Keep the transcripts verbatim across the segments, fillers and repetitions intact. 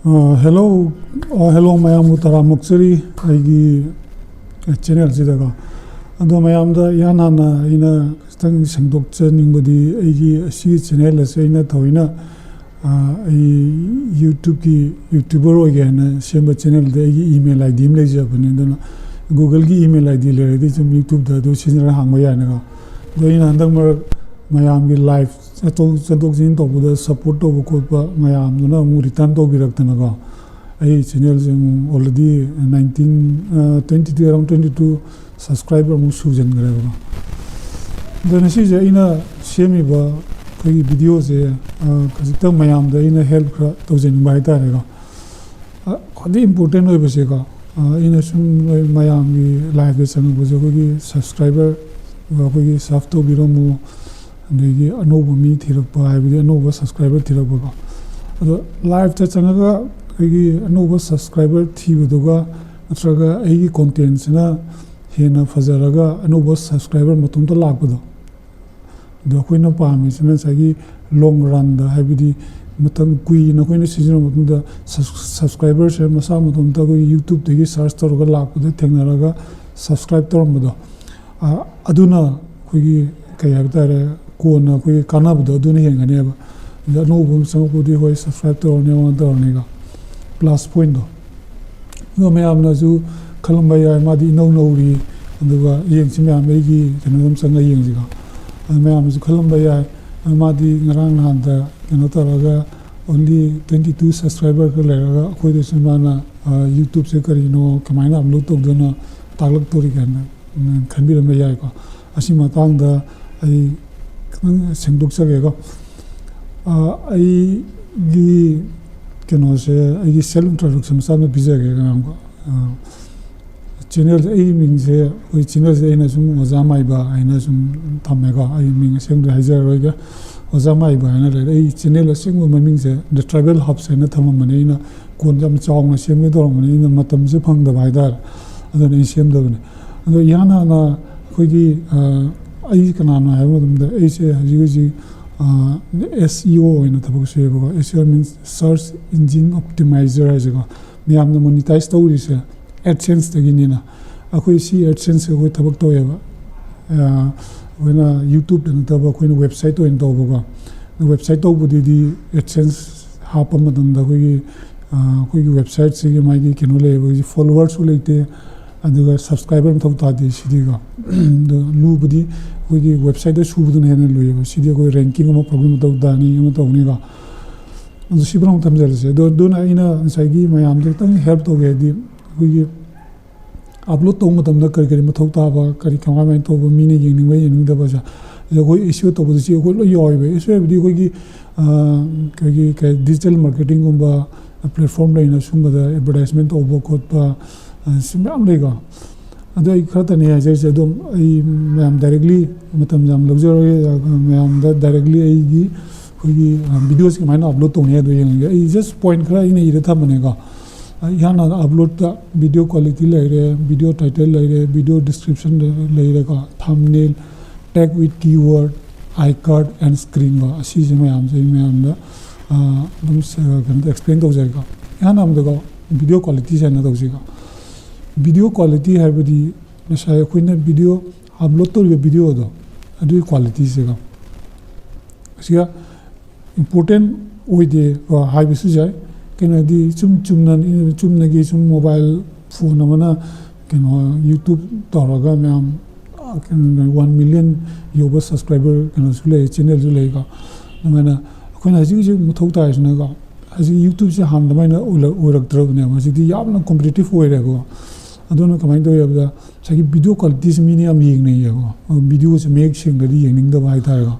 ꯑ, hello, ꯑ, hello ꯃꯌꯥꯝꯕꯨ ꯇꯔꯥꯝꯅ ꯑꯣꯛꯆꯔꯤ ꯑꯩꯒꯤ, ꯑ, channel ꯁꯤꯗꯀꯣ꯫ ꯑꯗꯣ ꯃꯌꯥꯝꯗ ꯏꯍꯥꯟ ꯍꯥꯟꯅ ꯑꯩꯅ ꯈꯤꯇꯪ ꯁꯦꯡꯗꯣꯛꯆꯅꯤꯡꯕꯗꯤ, ꯑꯩꯒꯤ ꯑꯁꯤꯒꯤ channel ꯑꯁꯦ ꯑꯩꯅ ꯊꯑꯣꯏꯅ, ꯑ, ꯑꯩ YouTube ꯀꯤ YouTuber ꯑꯣꯏꯒꯦ ꯍꯥꯏꯅ ꯁꯦꯝꯕ channel ꯗꯤ ꯑꯩꯒꯤ email ID ꯑꯃ ꯂꯩꯖꯕꯅꯦ꯫ ꯑꯗꯨꯅ Google ꯒꯤ email ID ꯂꯩꯔꯗꯤ ꯁꯨꯝ YouTube ꯇ ꯑꯗꯨ ꯁꯤꯖꯤꯟꯅꯔꯒ ꯍꯥꯡꯕ ꯌꯥꯏꯅꯀꯣ꯫ ꯑꯗꯣ ꯑꯩꯅ ꯍꯟꯗꯛ ꯃꯔꯛ ꯃꯌꯥꯝꯒꯤ live ꯆꯠꯊꯣꯛ, ꯆꯠꯊꯣꯛ ꯆꯠꯁꯤꯟ ꯇꯧꯕꯗ support ꯇꯧꯕ ꯈꯣꯠꯄ ꯃꯌꯥꯝꯗꯨꯅ ꯑꯃꯨꯛ return ꯇꯧꯕꯤꯔꯛꯇꯅꯀꯣ, ꯑꯩ channel ꯁꯦ ꯑꯃꯨꯛ already nineteen, ꯑ, twenty two, around twenty two subscriber ꯑꯃꯨꯛ ꯁꯨꯖꯟꯈ꯭ꯔꯦꯕꯀꯣ꯫ ꯑꯗꯨꯅ ꯁꯤꯁꯦ ꯑꯩꯅ ꯁꯦꯝꯃꯤꯕ ꯑꯩꯈꯣꯏꯒꯤ video ꯁꯦ, ꯑ, ꯈꯖꯤꯛꯇꯪ ꯃꯌꯥꯝꯗ ꯑꯩꯅ help ꯈꯔ ꯇꯧꯖꯅꯤꯡꯕ ꯍꯥꯏꯇꯥꯔꯦꯀꯣ꯫ ꯑ, ꯈ꯭ꯋꯥꯏꯗꯒꯤ important ꯑꯣꯏꯕꯁꯦꯀꯣ, ꯑ, ꯑꯩꯅ ꯁꯨꯝ ꯅꯣꯏ ꯃꯌꯥꯝꯒꯤ live ꯇ ꯆꯪꯉꯛꯄꯁꯦ ꯑꯩꯈꯣꯏꯒꯤ subscriber, ꯑꯩꯈꯣꯏꯒꯤ serve ꯇꯧꯕꯤꯔꯝꯃꯨ, ꯑꯗꯒꯤ ꯑꯅꯧꯕ ꯃꯤ ꯊꯤꯔꯛꯄ, ꯍꯥꯏꯕꯗꯤ ꯑꯅꯧꯕ subscriber ꯊꯤꯔꯛꯄꯀꯣ꯫ ꯑꯗꯣ live ꯇ ꯆꯪꯉꯒ ꯑꯩꯈꯣꯏꯒꯤ ꯑꯅꯧꯕ subscriber ꯊꯤꯕꯗꯨꯒ, ꯅꯠꯇ꯭ꯔꯒ ꯑꯩꯒꯤ content ꯁꯤꯅ ꯍꯦꯟꯅ ꯐꯖꯔꯒ ꯑꯅꯧꯕ subscriber ꯃꯇꯣꯝꯇ ꯂꯥꯛꯄꯗꯣ, ꯑꯗꯣ ꯑꯩꯈꯣꯏꯅ ꯄꯥꯝꯃꯤꯁꯤꯅ ꯉꯁꯥꯏꯒꯤ long run ꯗ, ꯍꯥꯏꯕꯗꯤ ꯃꯇꯝ ꯀꯨꯏꯅ ꯑꯩꯈꯣꯏꯅ ꯁꯤꯖꯤꯟꯅꯕ ꯃꯇꯨꯡꯗ ꯁꯕ-, subscriber ꯁꯦ ꯃꯁꯥ ꯃꯇꯣꯝꯇ ꯑꯩꯈꯣꯏꯒꯤ YouTube ꯇꯒꯤ search ꯇꯧꯔꯒ ꯂꯥꯛꯄꯗ ꯊꯦꯡꯅꯔꯒ subscribe ꯇꯧꯔꯝꯕꯗꯣ, ꯑ, ꯑꯗꯨꯅ ꯑꯩꯈꯣꯏꯒꯤ ꯀꯩ ꯍꯥꯏꯕ ꯇꯥꯔꯦ, ꯀꯣꯟꯅ ꯑꯩꯈꯣꯏꯒꯤ ꯀꯥꯟꯅꯕꯗꯣ ꯑꯗꯨꯅ ꯍꯦꯟꯒꯅꯦꯕ꯫ ꯑꯗ ꯑꯅꯧꯕ ꯑꯃ ꯆꯪꯉꯛꯄꯗꯤ ꯍꯣꯏ subscribe ꯇꯧꯔꯅꯤ, ꯑꯃ ꯇꯧꯔꯅꯤꯀꯣ, plus point ꯇꯣ꯫ ꯑꯗꯣ ꯃꯌꯥꯝꯅꯁꯨ ꯈꯜꯂꯝꯕ ꯌꯥꯏ, ꯃꯥꯗꯤ ꯏꯅꯧ ꯅꯧꯔꯤ, ꯑꯗꯨꯒ ꯌꯦꯡꯁꯤ ꯃꯌꯥꯝ, ꯑꯩꯒꯤ ꯀꯩꯅꯣꯗ ꯑꯗꯨꯝ ꯆꯪꯉ ꯌꯦꯡꯁꯤꯀꯣ꯫ ꯑꯗꯣ ꯃꯌꯥꯝꯅꯁꯨ ꯈꯜꯂꯝꯕ ꯌꯥꯏ, "ꯑ, ꯃꯥꯗꯤ ꯉꯔꯥꯡ ꯅꯍꯥꯟꯗ ꯀꯩꯅꯣ ꯇꯧꯔꯒ only twenty two subscriber ꯈꯛ ꯂꯩꯔꯒ ꯑꯩꯈꯣꯏꯗꯁꯨ ꯃꯥꯅ, ꯑ, YouTube ꯁꯦ ꯀꯔꯤꯅꯣ, ꯀꯃꯥꯏꯅ upload ꯇꯧꯗꯣꯏꯅꯣ ꯇꯥꯛꯂꯛꯇꯣꯔꯤ" ꯀꯥꯏꯅ, ꯎꯝ, ꯈꯟꯕꯤꯔꯝꯕ ꯌꯥꯏꯀꯣ꯫ ꯑꯁꯤ ꯃꯇꯥꯡꯗ ꯑꯩ ꯈꯤꯇꯪ ꯁꯦꯡꯗꯣꯛꯆꯒꯦꯀꯣ꯫ ꯑ, ꯑꯩꯒꯤ ꯀꯩꯅꯣꯁꯦ, ꯑꯩꯒꯤ self introduction ꯃꯆꯥ ꯑꯃ ꯄꯤꯖꯒꯦ ꯃꯌꯥꯝꯀꯣ꯫ ꯑ, channel ꯁꯦ, ꯑꯩꯒꯤ ꯃꯤꯡꯁꯦ, ꯑꯩꯈꯣꯏ channel ꯁꯦ ꯑꯩꯅ ꯁꯨꯝ ꯑꯣꯖꯥ ꯃꯥꯏꯕ ꯍꯥꯏꯅ ꯁꯨꯝ ꯊꯝꯃꯦꯀꯣ꯫ ꯑꯩ ꯃꯤꯡ ꯑꯁꯦꯡꯕꯗꯤ ꯍꯥꯏꯖꯔꯔꯣꯏꯒꯦ, ꯑꯣꯖꯥ ꯃꯥꯏꯕ ꯍꯥꯏꯅ ꯂꯩꯔꯦ꯫ ꯑꯩ channel ꯑꯁꯦꯡꯕ ꯃꯃꯤꯡꯁꯦ The Tribal Hubs ꯍꯥꯏꯅ ꯊꯝꯃꯝꯕꯅꯦ꯫ ꯑꯩꯅ ꯀꯣꯟꯁꯦ ꯌꯥꯝ ꯆꯥꯎꯅ ꯁꯦꯝꯒꯦ ꯇꯧꯔꯝꯕꯅꯦ, ꯑꯩꯅ ꯃꯇꯝꯁꯦ ꯐꯪꯗꯕ ꯍꯥꯏꯇꯥꯔꯦ, ꯑꯗꯨꯅ ꯑꯩ ꯁꯦꯝꯗꯕꯅꯦ꯫ ꯑꯗꯣ ꯏꯍꯥꯟ ꯍꯥꯟꯅ ꯑꯩꯈꯣꯏꯒꯤ, ꯑ, ꯑꯩ ꯀꯅꯥꯅꯣ ꯍꯥꯏꯕ ꯃꯇꯝꯗ, ꯑꯩꯁꯦ ꯍꯧꯖꯤꯛ ꯍꯧꯖꯤꯛ ꯑꯦꯁ ꯏ ꯑꯣ ꯑꯣꯏꯅ ꯊꯕꯛ ꯁꯨꯏꯌꯦꯕꯀꯣ꯫ ꯑꯦꯁ ꯏ ꯑꯣ means search engine optimizer ꯍꯥꯏꯁꯦꯀꯣ꯫ ꯃꯌꯥꯝꯅ ꯃꯣꯅꯤꯇꯥꯏꯁ ꯇꯧꯔꯤꯁꯦ ꯑꯦꯗꯁꯦꯟꯁꯇꯒꯤꯅꯤꯅ꯫ ꯑꯩꯈꯣꯏ ꯁꯤ ꯑꯦꯗꯁꯦꯟꯁꯁꯦ ꯑꯩꯈꯣꯏ ꯊꯕꯛ ꯇꯧꯋꯦꯕ꯫ ꯑꯩꯈꯣꯏꯅ ꯌꯨꯇ꯭ꯌꯨꯕꯇ ꯅꯠꯇꯕ ꯑꯩꯈꯣꯏꯅ ꯋꯦꯕꯁꯥꯏꯠ ꯑꯣꯏꯅ ꯇꯧꯕꯀꯣ꯫ ꯋꯦꯕꯁꯥꯏꯠ ꯇꯧꯕꯗꯨꯗꯤ ꯑꯦꯗꯁꯦꯟꯁ ꯍꯥꯞꯄ ꯃꯇꯝꯗ ꯑꯩꯈꯣꯏꯒꯤ ꯑꯩꯈꯣꯏꯒꯤ ꯋꯦꯕꯁꯥꯏꯠꯁꯤꯒꯤ ꯃꯥꯒꯤ ꯀꯩꯅꯣ ꯂꯩꯌꯦꯕ, ꯍꯧꯖꯤꯛ ꯐꯣꯂꯣꯋꯔꯁꯨ ꯂꯩꯇꯦ, ꯑꯗꯨꯒ ꯁꯕꯁꯀ꯭ꯔꯥꯏꯕꯔ ꯃꯊꯧ ꯇꯥꯗꯦ ꯁꯤꯗꯤꯀꯣ꯫ ꯑꯗꯣ ꯂꯨꯕꯗꯤ ꯑꯩꯈꯣꯏꯒꯤ ꯋꯦꯕꯁꯥꯏꯠꯇ ꯁꯨꯕꯗꯨꯅ ꯍꯦꯟꯅ ꯂꯨꯏꯌꯦꯕ꯫ ꯁꯤꯗꯤ ꯑꯩꯈꯣꯏ ꯔꯦꯡꯀꯤꯡ ꯑꯃ ꯄ꯭ꯔꯣꯕ꯭ꯂꯦꯝ ꯃꯊꯧ ꯇꯥꯅꯤ ꯑꯃ ꯇꯧꯅꯤꯀꯣ꯫ ꯑꯗꯨ ꯁꯤ ꯐꯥꯎ ꯊꯝꯖꯔꯁꯦ꯫ ꯑꯗꯣ ꯑꯗꯨꯅ ꯑꯩꯅ ꯉꯁꯥꯏꯒꯤ ꯃꯌꯥꯝꯗ ꯈꯤꯇꯪ ꯍꯦꯜꯞ ꯇꯧꯒꯦ ꯍꯥꯏꯗꯤ ꯑꯩꯈꯣꯏꯒꯤ ꯑꯞꯂꯣꯗ ꯇꯧꯕ ꯃꯇꯝꯗ ꯀꯔꯤ ꯀꯔꯤ ꯃꯊꯧ ꯇꯥꯕ, ꯀꯔꯤ ꯀꯃꯥꯏ ꯀꯃꯥꯏꯅ ꯇꯧꯕ, ꯃꯤꯅ ꯌꯦꯡꯅꯤꯡꯕ ꯌꯦꯡꯅꯤꯡꯗꯕꯁꯦ ꯑꯩꯈꯣꯏ ꯑꯦꯁ ꯏ ꯑꯣ ꯇꯧꯕꯗ ꯁꯤ ꯑꯩꯈꯣꯏ ꯂꯣꯏ ꯌꯥꯎꯋꯦꯕ꯫ ꯑꯦꯁ ꯏ ꯑꯣ ꯍꯥꯏꯕꯗꯤ ꯑꯩꯈꯣꯏꯒꯤ ꯑꯩꯈꯣꯏꯒꯤ ꯀꯩ ꯗꯤꯖꯤꯇꯦꯜ ꯃꯥꯔꯀꯦꯇꯤꯡꯒꯨꯝꯕ ꯄ꯭ꯂꯦꯠꯐꯣꯝ ꯂꯩꯅ ꯁꯨꯝꯕꯗ ꯑꯦꯗꯚꯔꯇꯥꯏꯁꯃꯦꯟ ꯇꯧꯕ ꯈꯣꯠꯄ ꯁꯤ ꯃꯌꯥꯝ ꯂꯩꯀꯣ꯫ ꯑꯗꯣ ꯑꯩ ꯈꯔꯇꯅꯤ ꯍꯥꯏꯖꯔꯤꯁꯦ꯫ ꯑꯗꯨꯝ ꯑꯩ ꯃꯌꯥꯝ ꯗꯥꯏꯔꯦꯛꯂꯤ ꯃꯇꯝ ꯌꯥꯝ ꯂꯧꯖꯔꯣꯏ꯫ ꯃꯌꯥꯝꯗ ꯗꯥꯏꯔꯦꯛꯂꯤ ꯑꯩꯒꯤ ꯑꯩꯈꯣꯏꯒꯤ ꯚꯤꯗꯤꯑꯣꯁꯤ ꯀꯃꯥꯏꯅ ꯑꯞꯂꯣꯗ ꯇꯧꯅꯤ ꯍꯥꯏꯗꯣ ꯌꯦꯡꯉꯒꯦ꯫ ꯑꯩ ꯖꯁ ꯄꯣꯏꯟ ꯈꯔ ꯑꯩꯅ ꯏꯔ ꯊꯝꯕꯅꯦꯀꯣ꯫ ꯏꯍꯥꯟ ꯍꯥꯟꯅ ꯑꯞꯂꯣꯗꯇ ꯚꯤꯗꯤꯑꯣ ꯀ꯭ꯋꯥꯂꯤꯇꯤ ꯂꯩꯔꯦ, ꯚꯤꯗꯤꯑꯣ ꯇꯥꯏꯇꯜ ꯂꯩꯔꯦ, ꯚꯤꯗꯤꯑꯣ ꯗꯤꯁꯀ꯭ꯔꯤꯞꯁꯟ ꯂꯩꯔꯦꯀꯣ, ꯊꯝꯅꯦꯜ, tag with keyword, icard and screen ꯀꯣ꯫ ꯑꯁꯤꯁꯦ ꯃꯌꯥꯝꯁꯦ ꯑꯩ ꯃꯌꯥꯝꯗ ꯑꯗꯨꯝ ꯀꯩꯅꯣ ꯑꯦꯛꯁꯄ꯭ꯂꯦꯟ ꯇꯧꯖꯔꯦꯀꯣ꯫ ꯏꯍꯥꯟ ꯍꯥꯟꯕꯗꯀꯣ ꯚꯤꯗꯤꯑꯣ ꯀ꯭ꯋꯥꯂꯤꯇꯤꯁꯦ ꯍꯥꯟꯅ ꯇꯧꯁꯤꯀꯣ꯫ ꯚꯤꯗꯤꯑꯣ ꯀ꯭ꯋꯥꯂꯤꯇꯤ ꯍꯥꯏꯕꯗꯤ ꯉꯁꯥꯏ ꯑꯩꯈꯣꯏꯅ ꯚꯤꯗꯤꯑꯣ ꯑꯞꯂꯣꯗ ꯇꯧꯔꯤꯕ ꯚꯤꯗꯤꯑꯣꯗꯣ ꯑꯗꯨꯒꯤ ꯀ꯭ꯋꯥꯂꯤꯇꯤꯁꯦꯀꯣ꯫ ꯑꯁꯤꯒ ꯏꯝꯄꯣꯔꯇꯦꯟ ꯑꯣꯏꯗꯦ ꯍꯥꯏꯕꯁꯨ ꯌꯥꯏ꯫ ꯀꯩꯅꯣꯗꯤ ꯁꯨꯝ ꯆꯨꯝꯅ ꯆꯨꯝꯅꯒꯤ ꯁꯨꯝ ꯃꯣꯕꯥꯏꯜ ꯐꯣꯟ ꯑꯃꯅ ꯀꯩꯅꯣ ꯌꯨꯇ꯭ꯌꯨꯕ ꯇꯧꯔꯒ ꯃꯌꯥꯝ ꯋꯥꯟ ꯃꯤꯂꯤꯌꯟ ꯌꯧꯕ ꯁꯕꯁꯀ꯭ꯔꯥꯏꯕꯔ ꯀꯩꯅꯣꯁꯨ ꯂꯩ, ꯆꯦꯅꯦꯜꯁꯨ ꯂꯩꯀꯣ꯫ ꯑꯗꯨꯃꯥꯏꯅ ꯑꯩꯈꯣꯏꯅ ꯍꯧꯖꯤꯛ ꯍꯧꯖꯤꯛ ꯃꯊꯧ ꯇꯥꯔꯤꯁꯤꯅꯀꯣ, ꯍꯧꯖꯤꯛ ꯌꯨꯇ꯭ꯌꯨꯕꯁꯦ ꯍꯥꯟꯅ ꯑꯗꯨꯃꯥꯏꯅ ꯑꯣꯏꯔꯛꯇ꯭ꯔꯕꯅꯦꯕ꯫ ꯍꯧꯖꯤꯛꯇꯤ ꯌꯥꯝꯅ ꯀꯣꯝꯄꯤꯇꯤꯇꯤꯞ ꯑꯣꯏꯔꯦꯕꯀꯣ꯫ ꯑꯗꯨꯅ ꯀꯃꯥꯏꯅ ꯇꯧꯋꯦ ꯍꯥꯏꯕꯗ ꯉꯁꯥꯏꯒꯤ ꯚꯤꯗꯤꯑꯣ ꯀ꯭ꯋꯥꯂꯤꯇꯤꯁꯦ ꯃꯤꯅ ꯌꯥꯝ ꯌꯦꯡꯅꯩꯌꯦꯕꯀꯣ꯫ ꯚꯤꯗꯤꯑꯣꯁꯦ ꯃꯌꯦꯛ ꯁꯦꯡꯗ꯭ꯔꯗꯤ ꯌꯦꯡꯅꯤꯡꯗꯕ ꯍꯥꯏꯇꯥꯔꯦꯀꯣ꯫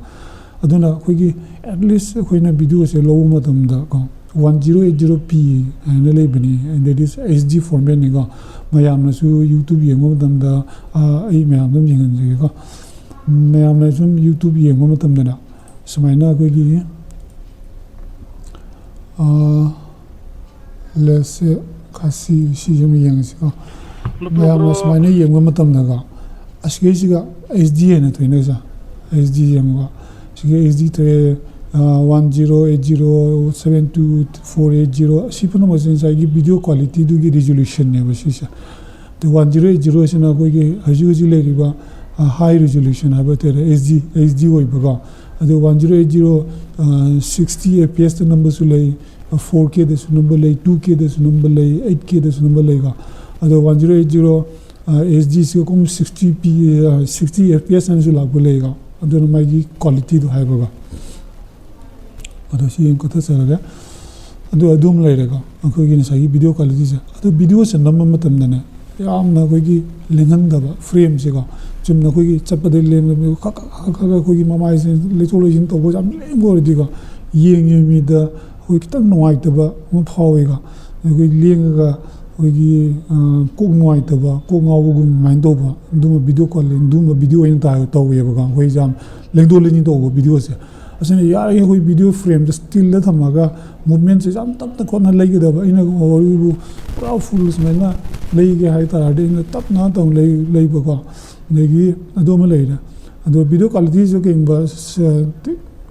ꯑꯗꯨꯅ ꯑꯩꯈꯣꯏꯒꯤ ꯑꯦꯠꯂꯤꯁ ꯑꯩꯈꯣꯏꯅ ꯚꯤꯗꯤꯑꯣꯁꯦ ꯂꯧꯕ ꯃꯇꯝꯗ ꯀꯣ, ꯋꯥꯟ ꯖꯤꯔꯣ ꯑꯩꯠ ꯖꯤꯔꯣ ꯄꯤ ꯍꯥꯏꯅ ꯂꯩꯕꯅꯤ, and that is H D formatꯅꯤꯀꯣ꯫ ꯃꯌꯥꯝꯅꯁꯨ ꯌꯨꯇ꯭ꯌꯨꯕ ꯌꯦꯡꯕ ꯃꯇꯝꯗ ꯑꯩ ꯃꯌꯥꯝꯗ ꯑꯗꯨꯝ ꯌꯦꯡꯍꯟꯖꯒꯦꯀꯣ꯫ ꯃꯌꯥꯝꯅ ꯁꯨꯝ ꯌꯨꯇ꯭ꯌꯨꯕ ꯌꯦꯡꯕ ꯃꯇꯝꯗꯅꯦ ꯁꯨꯃꯥꯏꯅ ꯑꯩꯈꯣꯏꯒꯤ ꯂꯦꯁꯦ ꯈꯥꯁꯤ ꯁꯤꯁꯦ ꯑꯃ ꯌꯦꯡꯉꯁꯤꯀꯣ꯫ ꯃꯌꯥꯝꯅ ꯁꯨꯃꯥꯏꯅ ꯌꯦꯡꯕ ꯃꯇꯝꯗꯀꯣ, ꯑꯁꯤꯒꯩꯁꯤꯒ H D ꯍꯥꯏꯅ ꯊꯣꯏꯅꯩꯁꯦ꯫ H D ꯌꯦꯡꯕ ꯁꯤꯒꯤ ꯑꯦꯁ ꯗꯤ ꯇꯔꯦꯠ, one zero eight zero seven two four eight zero, ꯑꯁꯤ ꯄꯨꯝꯅꯃꯛꯁꯦ ꯉꯁꯥꯏꯒꯤ ꯚꯤꯗꯤꯑꯣ ꯀ꯭ꯋꯥꯂꯤꯇꯤꯗꯨꯒꯤ ꯔꯤꯖꯣꯂꯨꯁꯟꯅꯦꯕ ꯁꯤꯁꯦ꯫ ꯑꯗꯨ ꯋꯥꯟ ꯖꯤꯔꯣ ꯑꯦꯠ ꯖꯤꯔꯣꯁꯤꯅ ꯑꯩꯈꯣꯏꯒꯤ ꯍꯧꯖꯤꯛ ꯍꯧꯖꯤꯛ ꯂꯩꯔꯤꯕ ꯍꯥꯏ ꯔꯤꯖꯣꯂꯨꯁꯟ ꯍꯥꯏꯕ ꯇꯥꯔꯦ, ꯑꯦꯁ ꯗꯤ, ꯑꯦꯁ ꯗꯤ ꯑꯣꯏꯕꯀꯣ꯫ ꯑꯗꯨ one zero eight zero sixty F P ꯑꯦꯁꯇ ꯅꯝꯕꯁꯨ ꯂꯩ, ꯐꯣꯔ ꯀꯦꯗꯁꯨ ꯅꯝꯕ ꯂꯩ, ꯇꯨ ꯀꯦꯗꯁꯨ ꯅꯝꯕ ꯂꯩ, ꯑꯩꯠ ꯀꯦꯗꯁꯨ ꯅꯝꯕ ꯂꯩꯀꯣ꯫ ꯑꯗꯣ ꯋꯥꯟ ꯖꯤꯔꯣ ꯑꯦꯠ ꯖꯤꯔꯣ ꯑꯦꯁ ꯗꯤꯁꯤꯒ ꯀꯨꯝ ꯁꯤꯛꯁꯇꯤ ꯄꯤ, ꯁꯤꯛꯁꯇꯤ ꯑꯦꯐ ꯄꯤ ꯑꯦꯁ ꯍꯥꯏꯅꯁꯨ ꯂꯥꯛꯄ ꯂꯩꯀꯣ꯫ ꯑꯗꯨꯅ ꯃꯥꯒꯤ ꯀ꯭ꯋꯥꯂꯤꯇꯤꯗꯣ ꯍꯥꯏꯕꯀꯣ꯫ ꯑꯗꯣ ꯁꯤ ꯑꯃ ꯀꯛꯊꯠꯆꯔꯒꯦ꯫ ꯑꯗꯨ ꯑꯗꯨꯝ ꯂꯩꯔꯦꯀꯣ, ꯑꯩꯈꯣꯏꯒꯤ ꯉꯁꯥꯏꯒꯤ ꯚꯤꯗꯤꯑꯣ ꯀ꯭ꯋꯥꯂꯤꯇꯤꯁꯦ꯫ ꯑꯗꯣ ꯚꯤꯗꯤꯑꯣꯁꯦ ꯅꯝꯕ ꯃꯇꯝꯗꯅꯦ, ꯌꯥꯝꯅ ꯑꯩꯈꯣꯏꯒꯤ ꯂꯦꯡꯍꯟꯗꯕ ꯐ꯭ꯔꯦꯝꯁꯦꯀꯣ, ꯆꯨꯝꯅ ꯑꯩꯈꯣꯏꯒꯤ ꯆꯠꯄꯗ ꯂꯦꯡꯕ ꯈꯛ ꯈꯛ ꯈꯛ ꯈꯛ ꯑꯩꯈꯣꯏꯒꯤ ꯃꯃꯥꯏꯁꯦ ꯂꯩꯊꯣꯛ ꯂꯩꯁꯤꯟ ꯇꯧꯕ ꯌꯥꯝ ꯂꯦꯡꯕ ꯑꯣꯏꯔꯗꯤꯀꯣ, ꯌꯦꯡꯉꯤꯕ ꯃꯤꯗ ꯑꯩꯈꯣꯏ ꯈꯤꯇꯪ ꯅꯨꯡꯉꯥꯏꯇꯕ ꯑꯃ ꯐꯥꯎꯋꯦꯀꯣ꯫ ꯑꯩꯈꯣꯏ ꯂꯦꯡꯉꯒ ꯑꯩꯈꯣꯏꯒꯤ, ꯑ, ꯀꯣꯛ ꯅꯨꯡꯉꯥꯏꯇꯕ, ꯀꯣꯛ ꯉꯥꯎꯕꯒꯨꯝ ꯑꯗꯨꯃꯥꯏꯅ ꯇꯧꯕ, ꯑꯗꯨꯝꯕ ꯚꯤꯗꯤꯑꯣ ꯀꯣꯜ, ꯑꯗꯨꯝꯕ ꯚꯤꯗꯤꯑꯣ ꯑꯣꯏꯅ ꯇꯥ-, ꯇꯧꯋꯦꯕꯀꯣ꯫ ꯑꯩꯈꯣꯏꯁꯦ ꯌꯥꯝ ꯂꯦꯡꯗꯣꯛ ꯂꯦꯡꯁꯤꯟ ꯇꯧꯕ ꯚꯤꯗꯤꯑꯣꯁꯦ꯫ ꯑꯁꯤꯅ ꯌꯥꯔꯤꯉꯩ ꯑꯩꯈꯣꯏ ꯚꯤꯗꯤꯑꯣ ꯐ꯭ꯔꯦꯝꯁꯦ ꯁ꯭ꯇꯤꯜꯗ ꯊꯝꯃꯒ ꯃꯨꯞꯃꯦꯟꯁꯦ ꯌꯥꯝ ꯇꯞꯅ ꯈꯣꯠꯅ ꯂꯩꯒꯗꯕ꯫ ꯑꯩꯅ ꯋꯥꯔꯤꯕꯨ ꯄꯨꯔꯥ ꯐꯨꯜ ꯁꯨꯃꯥꯏꯅ ꯂꯩꯒꯦ ꯍꯥꯏ ꯇꯥꯔꯗꯤ ꯑꯩꯅ ꯇꯞꯅ ꯇꯧ ꯂꯩ-, ꯂꯩꯕꯀꯣ꯫ ꯑꯗꯒꯤ ꯑꯗꯨ ꯑꯃ ꯂꯩꯔꯦ꯫ ꯑꯗꯣ ꯚꯤꯗꯤꯑꯣ ꯀ꯭ꯋꯥꯂꯤꯇꯤꯁꯨ ꯀꯩꯒꯨꯝꯕ ꯁ-,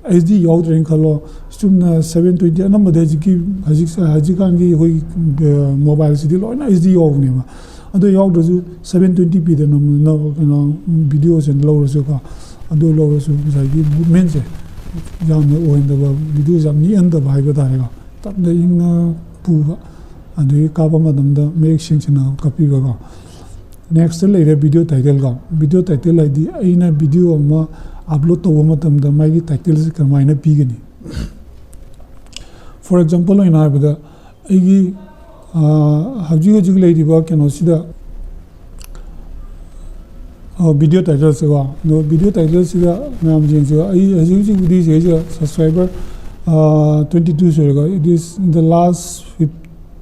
ꯑꯩꯆ ꯗꯤ ꯌꯥꯎꯗ꯭ꯔꯦꯅ ꯈꯜꯂꯣ, ꯆꯨꯝꯅ ꯁꯕꯦꯟ ꯇ꯭ꯋꯦꯟꯇꯤ, ꯑꯅꯝꯕꯗꯤ ꯍꯧꯖꯤꯛꯀꯤ, ꯍꯧꯖꯤꯛ, ꯍꯧꯖꯤꯛꯀꯥꯟꯒꯤ ꯑꯩꯈꯣꯏ, ꯑ, ꯃꯣꯕꯥꯏꯜꯁꯤꯗꯤ ꯂꯣꯏꯅ ꯑꯩꯆ ꯗꯤ ꯌꯥꯎꯕꯅꯦꯕ꯫ ꯑꯗꯣ ꯌꯥꯎꯗ꯭ꯔꯁꯨ ꯁꯕꯦꯟ ꯇ꯭ꯋꯦꯟꯇꯤ ꯄꯤꯗ ꯅꯝ-, ꯅꯝ-, ꯀꯩꯅꯣ, ꯚꯤꯗꯤꯑꯣꯁꯦ ꯂꯧꯔꯁꯨꯀꯣ, ꯑꯗꯨ ꯂꯧꯔꯁꯨ ꯉꯁꯥꯏꯒꯤ ꯃꯨꯞꯃꯦꯟꯁꯦ ꯌꯥꯝꯅ ꯑꯣꯏꯍꯟꯗꯕ, ꯚꯤꯗꯤꯑꯣꯁꯦ ꯌꯥꯝ ꯅꯤꯛꯍꯟꯗꯕ ꯍꯥꯏꯕ ꯇꯥꯔꯦꯀꯣ, ꯇꯞꯅ ꯏꯪꯅ ꯄꯨꯕ, ꯑꯗꯒꯤ ꯀꯥꯞꯄ ꯃꯇꯝꯗ ꯃꯌꯦꯛ ꯁꯦꯡ ꯁꯦꯡꯅ ꯀꯥꯞꯄꯤꯕꯀꯣ꯫ ꯅꯦꯛꯁꯇ ꯂꯩꯔꯦ ꯚꯤꯗꯤꯑꯣ ꯇꯥꯏꯇꯜ ꯀꯣ꯫ ꯚꯤꯗꯤꯑꯣ ꯇꯥꯏꯇꯜ ꯍꯥꯏꯗꯤ ꯑꯩꯅ ꯚꯤꯗꯤꯑꯣ ꯑꯃ ꯑꯞꯂꯣꯗ ꯇꯧꯕ ꯃꯇꯝꯗ ꯃꯥꯒꯤ ꯇꯥꯏꯇꯜꯁꯦ ꯀꯃꯥꯏꯅ ꯄꯤꯒꯅꯤ? ꯐꯣꯔ ꯑꯦꯛꯖꯥꯝꯄꯜ ꯑꯣꯏꯅ ꯍꯥꯏꯕꯗ, ꯑꯩꯒꯤ, ꯑ, ꯍꯧꯖꯤꯛ ꯍꯧꯖꯤꯛ ꯂꯩꯔꯤꯕ ꯀꯩꯅꯣꯁꯤꯗ, ꯑ, ꯚꯤꯗꯤꯑꯣ ꯇꯥꯏꯇꯜꯁꯦꯀꯣ, ꯑꯗꯣ ꯚꯤꯗꯤꯑꯣ ꯇꯥꯏꯇꯜꯁꯤꯗ ꯃꯌꯥꯝ ꯌꯦꯡꯁꯦ꯫ ꯑꯩ ꯍꯧꯖꯤꯛ ꯍꯧꯖꯤꯛꯄꯨꯗꯤ ꯁꯤꯗꯩꯁꯤꯗ ꯁꯕꯁꯀ꯭ꯔꯥꯏꯕꯔ, ꯑ, ꯇ꯭ꯋꯦꯟꯇꯤ ꯇꯨ ꯁꯨꯔꯦꯀꯣ꯫ It is the last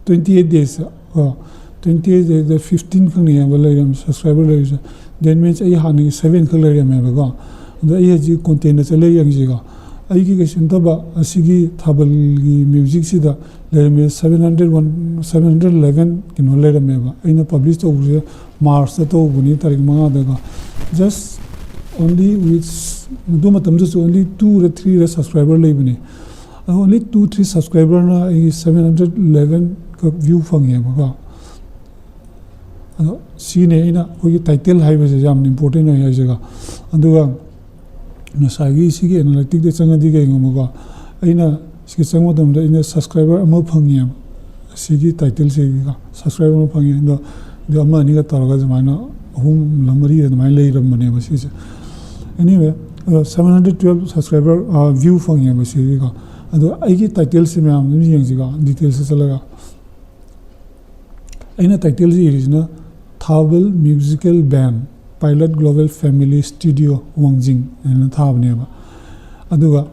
twenty eight days ꯀꯣ, ꯇ꯭ꯋꯦꯟꯇꯤ ꯑꯩꯠ ꯗꯦꯗ ꯐꯤꯐꯇꯤꯟ ꯈꯛꯅꯦꯕ ꯂꯩꯔꯝꯃꯤ, ꯁꯕꯁꯀ꯭ꯔꯥꯏꯕꯔ ꯂꯩꯔꯤꯁꯦ꯫ That means ꯑꯩ ꯍꯥꯟꯅꯒꯤ ꯁꯕꯦꯟ ꯈꯛ ꯂꯩꯔꯝꯃꯦꯕꯀꯣ꯫ ꯑꯗꯣ ꯑꯩ ꯍꯧꯖꯤꯛ ꯀꯣꯟꯇꯦꯟꯗ ꯆꯠꯂ ꯌꯦꯡꯁꯤꯀꯣ꯫ ꯑꯩꯒꯤ ꯀꯩꯁꯨ ꯅꯠꯇꯕ ꯑꯁꯤꯒꯤ ꯊꯥꯕꯜꯒꯤ ꯃ꯭ꯌꯨꯖꯤꯛꯁꯤꯗ ꯂꯩꯔꯝꯃꯦ seven hundred one, seven hundred eleven ꯀꯩꯅꯣ ꯂꯩꯔꯝꯃꯦꯕ꯫ ꯑꯩꯅ ꯄꯕ꯭ꯂꯤꯁ ꯇꯧꯕꯁꯦ ꯃꯥꯔꯁꯇ ꯇꯧꯕꯅꯤ, ꯇꯥꯔꯤꯛ ꯃꯉꯥꯗꯀꯣ꯫ Just Only with, ꯃꯗꯨ ꯃꯇꯝꯗꯁꯨ only two ꯔ three ꯔ subscriber ꯂꯩꯕꯅꯦ꯫ ꯑꯗꯣ only two three subscriberꯅ ꯑꯩꯒꯤ seven hundred eleven ꯈꯛ view ꯐꯪꯉꯦꯕꯀꯣ꯫ ꯑꯗꯣ ꯁꯤꯅꯦ ꯑꯩꯅ ꯑꯩꯈꯣꯏꯒꯤ title ꯍꯥꯏꯕꯁꯦ ꯌꯥꯝ important ꯑꯣꯏ ꯍꯥꯏꯁꯦꯀꯣ꯫ ꯑꯗꯨꯒ ꯉꯁꯥꯏꯒꯤ ꯁꯤꯒꯤ analyticꯇ ꯆꯪꯉꯗꯤ ꯀꯩꯒꯨꯝꯕꯀꯣ, ꯑꯩꯅ ꯁꯤꯒꯤ ꯆꯪꯕ ꯃꯇꯝꯗ ꯑꯩꯅ subscriber ꯑꯃ ꯐꯪꯉꯦꯕ꯫ ꯁꯤꯒꯤ titleꯁꯤꯒꯤꯀꯣ subscriber ꯑꯃ ꯐꯪꯉꯦ꯫ ꯑꯗꯣ ꯑꯗꯨ ꯑꯃ ꯑꯅꯤꯒ ꯇꯧꯔꯒ ꯑꯗꯨꯃꯥꯏꯅ ꯑꯍꯨꯝꯂ ꯃꯔꯤꯔ ꯑꯗꯨꯃꯥꯏꯅ ꯂꯩꯔꯝꯕꯅꯦꯕ ꯁꯤꯁꯦ꯫ Anyway, ꯑꯗꯣ seven hundred twelve subscriber, ꯑ, view ꯐꯪꯉꯦꯕ ꯁꯤꯒꯤꯀꯣ꯫ ꯑꯗꯣ ꯑꯩꯒꯤ titleꯁꯦ ꯃꯌꯥꯝ ꯑꯗꯨꯝ ꯌꯦꯡꯁꯤꯀꯣ, detailsꯇ ꯆꯠꯂꯒ꯫ ꯑꯩꯅ titleꯁꯦ ꯏꯔꯤꯁꯤꯅ Thabal Musical Band, Pilot Global Family Studio, Wangjing ꯍꯥꯏꯅ ꯊꯥꯕꯅꯦꯕ꯫ ꯑꯗꯨꯒ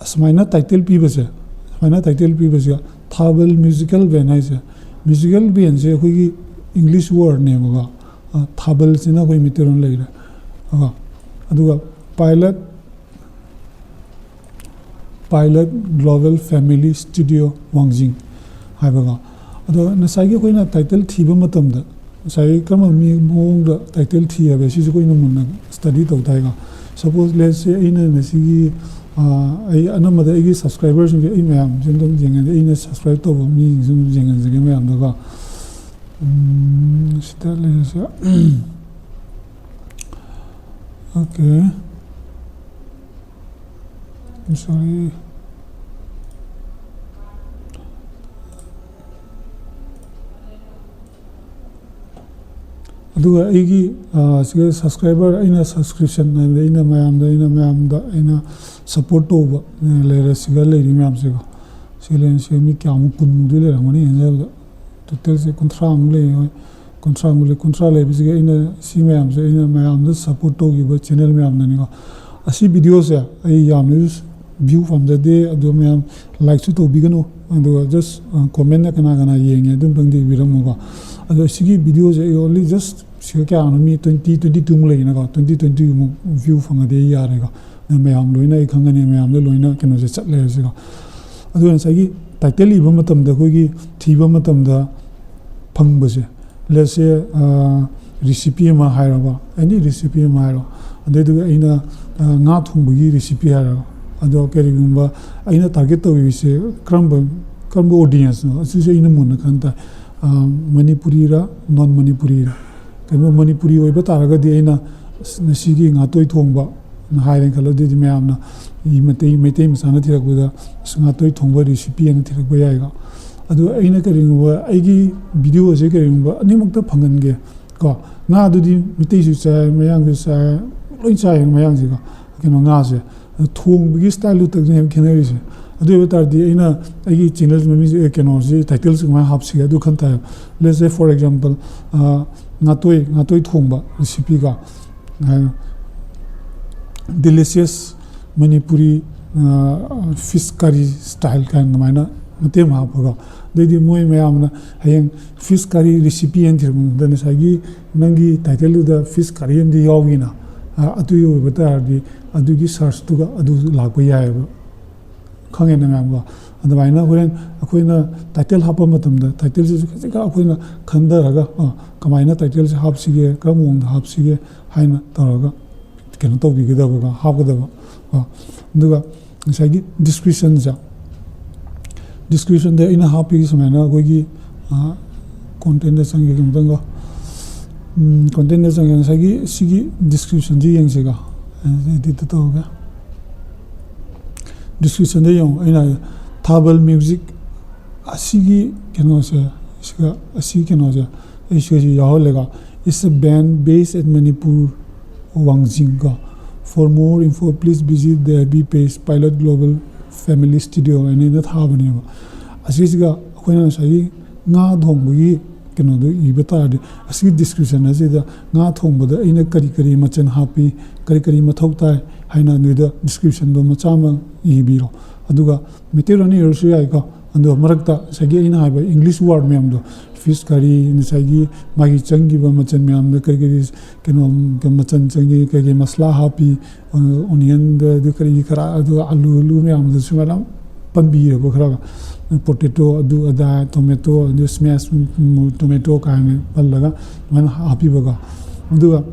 ꯑꯁꯨꯃꯥꯏꯅ title ꯄꯤꯕꯁꯦ, ꯁꯨꯃꯥꯏꯅ title ꯄꯤꯕꯁꯤꯒ Thabal Musical Band ꯍꯥꯏꯁꯦ, musical bandꯁꯦ ꯑꯩꯈꯣꯏꯒꯤ English wordꯅꯦꯕꯀꯣ꯫ ꯑ, ꯊꯥꯕꯜꯁꯤꯅ ꯑꯩꯈꯣꯏ ꯃꯩꯇꯩꯂꯣꯟ ꯂꯩꯔꯦ꯫ ꯑꯗꯨꯒ, ꯑꯗꯨꯒ Pilot, Pilot Global Family Studio Wangjing ꯍꯥꯏꯕꯀꯣ꯫ ꯑꯗꯣ ꯉꯁꯥꯏꯒꯤ ꯑꯩꯈꯣꯏꯅ title ꯊꯤꯕ ꯃꯇꯝꯗ, ꯉꯁꯥꯏꯒꯤ ꯀꯔꯝꯕ ꯃꯤ ꯃꯑꯣꯡꯗ title ꯊꯤ ꯍꯥꯏꯕ ꯁꯤꯁꯨ ꯑꯩꯈꯣꯏꯅ ꯃꯨꯟꯅ study ꯇꯧ ꯇꯥꯏꯀꯣ꯫ Suppose, let's say, ꯑꯩꯅ ꯉꯁꯤꯒꯤ, ꯑ, ꯑꯩ ꯑꯅꯝꯕꯗ ꯑꯩꯒꯤ subscriberꯁꯤꯡꯁꯦ ꯑꯩ ꯃꯌꯥꯝꯁꯦ ꯑꯗꯨꯝ ꯌꯦꯡꯉꯗꯤ, ꯑꯩꯅ subscribe ꯇꯧꯕ ꯃꯤꯁꯤꯡꯁꯦ ꯑꯗꯨꯝ ꯌꯦꯡꯍꯟꯖꯒꯦ ꯃꯌꯥꯝꯗꯀꯣ꯫ ꯎꯝ, ꯁꯤꯗ ꯂꯩꯔꯤꯁꯦ꯫ Okay. I'm sorry. ꯑꯗꯨꯒ ꯑꯩꯒꯤ, ꯑ, ꯁꯤꯒ subscriber, ꯑꯩꯅ subscription ꯍꯥꯏꯕꯗꯤ ꯑꯩꯅ ꯃꯌꯥꯝꯗ, ꯑꯩꯅ ꯃꯌꯥꯝꯗ ꯑꯩꯅ support ꯇꯧꯕ, ꯑ, ꯂꯩꯔꯦ꯫ ꯁꯤꯒ ꯂꯩꯔꯤ ꯃꯌꯥꯝꯁꯤꯀꯣ꯫ ꯁꯤ ꯂꯩꯔꯦ, ꯁꯤ ꯃꯤ ꯀꯌꯥꯃꯨꯛ, ꯀꯨꯟꯃꯨꯛꯇꯤ ꯂꯩꯔꯝꯒꯅꯤ ꯈꯟꯖꯕꯗ꯫ Totalꯁꯦ ꯀꯨꯟꯊ꯭ꯔꯥꯃꯨꯛ ꯂꯩ, ꯍꯣꯏ꯫ ꯀꯨꯟꯊ꯭ꯔꯥꯃꯨꯛ ꯂꯩ꯫ ꯀꯨꯟꯊ꯭ꯔꯥ ꯂꯩꯕꯁꯤꯒ ꯑꯩꯅ ꯁꯤ ꯃꯌꯥꯝꯁꯦ, ꯑꯩꯅ ꯃꯌꯥꯝꯗ support ꯇꯧꯈꯤꯕ channel ꯃꯌꯥꯝꯅꯅꯤꯀꯣ꯫ ꯑꯁꯤ videoꯁꯦ ꯑꯩ ꯌꯥꯝꯅꯁꯨ view ꯄꯥꯝꯖꯗꯦ, ꯑꯗꯣ ꯃꯌꯥꯝ likeꯁꯨ ꯇꯧꯕꯤꯒꯅꯨ, ꯑꯗꯨꯒ just, ꯑ, commentꯅ ꯀꯅꯥ ꯀꯅꯥ ꯌꯦꯡꯉꯦ ꯑꯗꯨꯝꯇꯪꯗꯤ ꯏꯕꯤꯔꯝꯃꯨꯀꯣ꯫ ꯑꯗꯣ ꯁꯤꯒꯤ videoꯁꯦ ꯑꯩ only just ꯁꯤꯒ ꯀꯌꯥꯅꯣ, ꯃꯤ twenty, twenty-twoꯃꯨꯛ ꯂꯩꯅꯀꯣ, twenty, twentyꯃꯨꯛ view ꯐꯪꯉꯗꯤ ꯑꯩ ꯌꯥꯔꯦꯀꯣ꯫ ꯑꯗꯨ ꯃꯌꯥꯝ ꯂꯣꯏꯅ ꯑꯩ ꯈꯪꯒꯅꯤ, ꯃꯌꯥꯝꯗ ꯂꯣꯏꯅ ꯀꯩꯅꯣꯁꯦ ꯆꯠꯂꯦ ꯁꯤꯀꯣ꯫ ꯑꯗꯨꯒ ꯉꯁꯥꯏꯒꯤ title ꯏꯕ ꯃꯇꯝꯗ, ꯑꯩꯈꯣꯏꯒꯤ ꯊꯤꯕ ꯃꯇꯝꯗ ꯐꯪꯕꯁꯦ, let's say, ꯑ, recipe ꯑꯃ ꯍꯥꯏꯔꯣꯀꯣ, any recipe ꯑꯃ ꯍꯥꯏꯔꯣ, ꯑꯗꯨꯗꯨꯒ ꯑꯩꯅ ꯉꯥ ꯊꯣꯡꯕꯒꯤ ꯔꯤꯁꯤꯄꯤ ꯍꯥꯏꯔꯒ, ꯑꯗꯣ ꯀꯔꯤꯒꯨꯝꯕ ꯑꯩꯅ ꯇꯥꯔꯒꯦꯠ ꯇꯧꯔꯤꯁꯦ ꯀꯔꯝꯕ ꯀꯔꯝꯕ ꯑꯣꯗꯤꯌꯦꯟꯁꯅꯣ, ꯑꯁꯤꯁꯦ ꯑꯩꯅ ꯃꯨꯟꯅ ꯈꯟ ꯇꯥꯏ꯫ ꯃꯅꯤꯄꯨꯔꯤꯔ, ꯅꯣꯟ ꯃꯅꯤꯄꯨꯔꯤꯔ? ꯀꯩꯒꯨꯝꯕ ꯃꯅꯤꯄꯨꯔꯤ ꯑꯣꯏꯕ ꯇꯥꯔꯒꯗꯤ ꯑꯩꯅ ꯉꯁꯤꯒꯤ ꯉꯥꯇꯣꯏ ꯊꯣꯡꯕ ꯍꯥꯏꯔꯦꯅ ꯈꯜꯂꯣ, ꯑꯗꯨꯗꯤ ꯃꯌꯥꯝꯅ ꯃꯩꯇꯩ ꯃꯩꯇꯩ ꯃꯆꯥꯅ ꯊꯤꯔꯛꯄꯗ ꯉꯥꯇꯣꯏ ꯊꯣꯡꯕ ꯔꯤꯁꯤꯄꯤ ꯍꯥꯏꯅ ꯊꯤꯔꯛꯄ ꯌꯥꯏꯀꯣ꯫ ꯑꯗꯨ ꯑꯩꯅ ꯀꯔꯤꯒꯨꯝꯕ ꯑꯩꯒꯤ ꯚꯤꯗꯤꯑꯣꯁꯦ ꯀꯔꯤꯒꯨꯝꯕ ꯑꯅꯤꯃꯛꯇ ꯐꯪꯍꯟꯒꯦ ꯀꯣ꯫ ꯉꯥꯗꯨꯗꯤ ꯃꯩꯇꯩꯁꯨ ꯆꯥꯏ, ꯃꯌꯥꯡꯁꯨ ꯆꯥꯏ, ꯂꯣꯏ ꯆꯥꯏ ꯃꯌꯥꯡꯁꯤꯀꯣ꯫ ꯀꯩꯅꯣ, ꯉꯥꯁꯦ ꯊꯣꯡꯕꯒꯤ ꯁ꯭ꯇꯥꯏꯜꯗꯨ ꯇꯛꯅꯦꯕ ꯈꯦꯠꯅꯔꯤꯁꯦ꯫ ꯑꯗꯨ ꯑꯣꯏꯕ ꯇꯥꯔꯗꯤ ꯑꯩꯅ ꯑꯩꯒꯤ ꯆꯦꯅꯦꯜ ꯃꯃꯤꯡꯁꯦ, ꯑꯦ, ꯀꯩꯅꯣꯁꯤ, ꯇꯥꯏꯇꯜꯁꯦ ꯀꯃꯥꯏꯅ ꯍꯥꯞꯁꯤꯒꯦ ꯑꯗꯨ ꯈꯟ ꯇꯥꯏꯕ꯫ Let's say, for example, ꯉꯥꯇꯣꯏ ꯉꯥꯇꯣꯏ ꯊꯣꯡꯕ ꯔꯤꯁꯤꯄꯤꯀꯣ, ꯗꯤꯂꯤꯁꯤꯌꯁ ꯃꯅꯤꯄꯨꯔꯤ ꯐꯤꯁ ꯀꯔꯤ ꯁ꯭ꯇꯥꯏꯜ ꯀꯥꯏꯅ ꯑꯗꯨꯃꯥꯏꯅ ꯃꯇꯦꯛ ꯑꯃ ꯍꯥꯞꯄꯒ, ꯑꯗꯩꯗꯤ ꯃꯣꯏ ꯃꯌꯥꯝꯅ ꯍꯌꯦꯡ ꯐꯤꯁ ꯀꯔꯤ ꯔꯤꯁꯤꯄꯤ ꯍꯥꯏꯅ ꯊꯤꯔꯛꯄꯗ ꯉꯁꯥꯏꯒꯤ ꯅꯪꯒꯤ ꯇꯥꯏꯇꯜꯗꯨꯗ ꯐꯤꯁ ꯀꯔꯤ ꯑꯃꯗꯤ ꯌꯥꯎꯏꯅ, ꯑꯗꯨꯒꯤ ꯑꯣꯏꯕ ꯇꯥꯔꯗꯤ ꯑꯗꯨꯒꯤ ꯁꯔꯆꯇꯨꯒ ꯑꯗꯨ ꯂꯥꯛꯄ ꯌꯥꯏꯑꯕ꯫ ꯈꯪꯉꯦꯅ ꯃꯌꯥꯝꯀꯣ? ꯑꯗꯨꯃꯥꯏꯅ ꯍꯣꯔꯦꯟ ꯑꯩꯈꯣꯏꯅ ꯇꯥꯏꯇꯜ ꯍꯥꯞꯄ ꯃꯇꯝꯗ ꯇꯥꯏꯇꯜꯁꯤꯁꯨ ꯈꯖꯤꯛꯈꯛ ꯑꯩꯈꯣꯏꯅ ꯈꯟꯊꯔꯒ, ꯑ, ꯀꯃꯥꯏꯅ ꯇꯥꯏꯇꯜꯁꯦ ꯍꯥꯞꯁꯤꯒꯦ, ꯀꯔꯝꯕ ꯃꯑꯣꯡꯗ ꯍꯥꯞꯁꯤꯒꯦ ꯍꯥꯏꯅ ꯇꯧꯔꯒ ꯀꯩꯅꯣ ꯇꯧꯕꯤꯒꯗꯕꯀꯣ, ꯍꯥꯞꯀꯗꯕ ꯀꯣ꯫ ꯑꯗꯨꯒ ꯉꯁꯥꯏꯒꯤ ꯗꯤꯁꯀ꯭ꯔꯤꯞꯁꯟꯁꯦ, ꯗꯤꯁꯀ꯭ꯔꯤꯞꯁꯟꯗ ꯑꯩꯅ ꯍꯥꯞꯄꯤꯒꯦ ꯁꯨꯃꯥꯏꯅ ꯑꯩꯈꯣꯏꯒꯤ, ꯑ, ꯀꯣꯟꯇꯦꯟꯗ ꯆꯪꯒꯦ ꯑꯃꯨꯛꯇꯪꯀꯣ꯫ ꯎꯝ, ꯀꯣꯟꯇꯦꯟꯗ ꯆꯪꯉꯦ꯫ ꯉꯁꯥꯏꯒꯤ ꯁꯤꯒꯤ ꯗꯤꯁꯀ꯭ꯔꯤꯞꯁꯟꯁꯤ ꯌꯦꯡꯁꯤꯀꯣ꯫ ꯑꯦꯗꯤꯠꯇ ꯇꯧꯔꯒ ꯗꯤꯁꯀ꯭ꯔꯤꯞꯁꯟꯗ ꯌꯦꯡꯉꯣ꯫ ꯑꯩꯅ ꯍꯥꯏ, ꯊꯥꯕꯜ ꯃ꯭ꯌꯨꯖꯤꯛ ꯑꯁꯤꯒꯤ ꯀꯩꯅꯣꯁꯦ, ꯁꯤꯒ ꯑꯁꯤ ꯀꯩꯅꯣꯁꯦ ꯑꯩ ꯁꯤꯒꯁꯤ ꯌꯥꯎꯍꯜꯂꯦꯀꯣ꯫ It's a band based at Manipur, ꯋꯥꯡꯖꯤꯡ ꯀꯣ꯫ For more info, please visit the F B page Pilot Global Family Studio ꯍꯥꯏꯅ ꯑꯩꯅ ꯊꯥꯕꯅꯦꯕ꯫ ꯑꯁꯤꯁꯤꯒ ꯑꯩꯈꯣꯏꯅ ꯉꯁꯥꯏꯒꯤ ꯉꯥ ꯊꯣꯡꯕꯒꯤ ꯀꯩꯅꯣꯗꯣ ꯏꯕ ꯇꯥꯔꯗꯤ, ꯑꯁꯤꯒꯤ ꯗꯤꯁꯀ꯭ꯔꯤꯞꯁꯟ ꯑꯁꯤꯗ ꯉꯥ ꯊꯣꯡꯕꯗ ꯑꯩꯅ ꯀꯔꯤ ꯀꯔꯤ ꯃꯆꯜ ꯍꯥꯞꯄꯤ, ꯀꯔꯤ ꯀꯔꯤ ꯃꯊꯧ ꯇꯥꯏ ꯍꯥꯏꯅ ꯑꯗꯨꯗ ꯗꯤꯁꯀ꯭ꯔꯤꯞꯁꯟꯗꯣ ꯃꯆꯥ ꯑꯃ ꯏꯕꯤꯔꯣ꯫ ꯑꯗꯨꯒ ꯃꯩꯇꯩꯂꯣꯟ ꯏꯔꯁꯨ ꯌꯥꯏꯀꯣ꯫ ꯑꯗꯨꯒ ꯃꯔꯛꯇ ꯉꯁꯥꯏꯒꯤ ꯑꯩꯅ ꯍꯥꯏꯕ ꯏꯪꯂꯤꯁ ꯋꯥꯔꯗ ꯃꯌꯥꯝꯗꯣ, ꯐꯤꯁ ꯀꯔꯤ, ꯉꯁꯥꯏꯒꯤ ꯃꯥꯒꯤ ꯆꯪꯈꯤꯕ ꯃꯆꯜ ꯃꯌꯥꯝꯗꯣ ꯀꯔꯤ ꯀꯔꯤ ꯀꯩꯅꯣ ꯃꯆꯜ ꯆꯪꯉꯤ, ꯀꯩ ꯀꯩ ꯃꯁꯂꯥ ꯍꯥꯞꯄꯤ, ꯑꯣꯅꯤꯌꯟꯗ ꯑꯗꯨ ꯀꯔꯤ ꯀꯔꯥ, ꯑꯗꯨ ꯑꯂꯨ, ꯑꯂꯨ ꯃꯌꯥꯝꯗꯨꯁꯨ ꯃꯌꯥꯝ ꯄꯟꯕꯤꯔꯕ ꯈꯔ, ꯄꯣꯇꯦꯇꯣ, ꯑꯗꯨ ꯑꯗꯥ, ꯇꯣꯃꯦꯇꯣ, ꯑꯗꯨ ꯁ꯭ꯃꯦꯁ ꯇꯣꯃꯦꯇꯣ ꯀꯥꯏꯅ ꯄꯜꯂꯒ ꯑꯗꯨꯃꯥꯏꯅ ꯍꯥꯞꯄꯤꯕꯀꯣ꯫ ꯑꯗꯨꯒ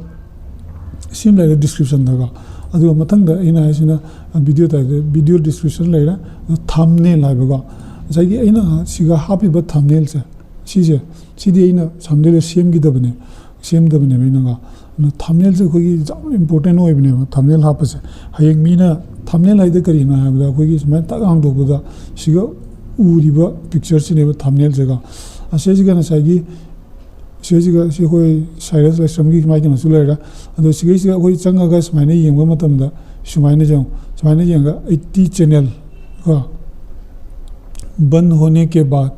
ꯁꯤꯃ ꯂꯩꯔꯦ description ꯗꯀꯣ꯫ ꯑꯗꯨꯒ ꯃꯊꯪꯗ ꯑꯩꯅ ꯍꯥꯏꯁꯤꯅ video title, video description ꯂꯩꯔꯦ, ꯑꯗꯨ thumbnail ꯍꯥꯏꯕꯀꯣ꯫ ꯉꯁꯥꯏꯒꯤ ꯑꯩꯅ ꯁꯤꯒ ꯍꯥꯞꯄꯤꯕ thumbnail ꯁꯦ, ꯁꯤꯁꯦ, ꯁꯤꯗꯤ ꯑꯩꯅ thumbnail ꯁꯦꯝꯈꯤꯗꯕꯅꯦ, ꯁꯦꯝꯗꯕꯅꯦꯕ ꯑꯩꯅꯀꯣ꯫ ꯑꯗꯨꯅ thumbnail ꯁꯦ ꯑꯩꯈꯣꯏꯒꯤ ꯌꯥꯝ important ꯑꯣꯏꯕꯅꯦꯕ, thumbnail ꯍꯥꯞꯄꯁꯦ꯫ ꯍꯌꯦꯡ ꯃꯤꯅ, thumbnail ꯍꯥꯏꯗꯤ ꯀꯔꯤꯅꯣ ꯍꯥꯏꯕꯗ ꯑꯩꯈꯣꯏꯒꯤ ꯁꯨꯃꯥꯏꯅ ꯇꯛ ꯍꯥꯡꯗꯣꯛꯄꯗ ꯁꯤꯒ ꯎꯔꯤꯕ picture ꯁꯤꯅꯦꯕ thumbnail ꯁꯦꯀꯣ꯫ ꯑꯁꯤꯁꯤꯒ ꯉꯁꯥꯏꯒꯤ ꯁꯤꯁꯤꯒ ꯁꯤ ꯑꯩꯈꯣꯏ ꯁꯥꯏꯔꯁ ꯂꯥꯏꯁ꯭ꯔꯝꯒꯤ ꯃꯥꯏ ꯀꯩꯅꯣꯁꯨ ꯂꯩꯔꯦ꯫ ꯑꯗꯣ ꯁꯤꯒꯩꯁꯤꯗ ꯑꯩꯈꯣꯏ ꯆꯪꯉꯒ ꯁꯨꯃꯥꯏꯅ ꯌꯦꯡꯕ ꯃꯇꯝꯗ ꯁꯨꯃꯥꯏꯅ ꯌꯦꯡꯉꯨ, ꯁꯨꯃꯥꯏꯅ ꯌꯦꯡꯉꯒ ꯑꯩꯠꯇꯤ channel ꯀꯣ, बंद होने के बाद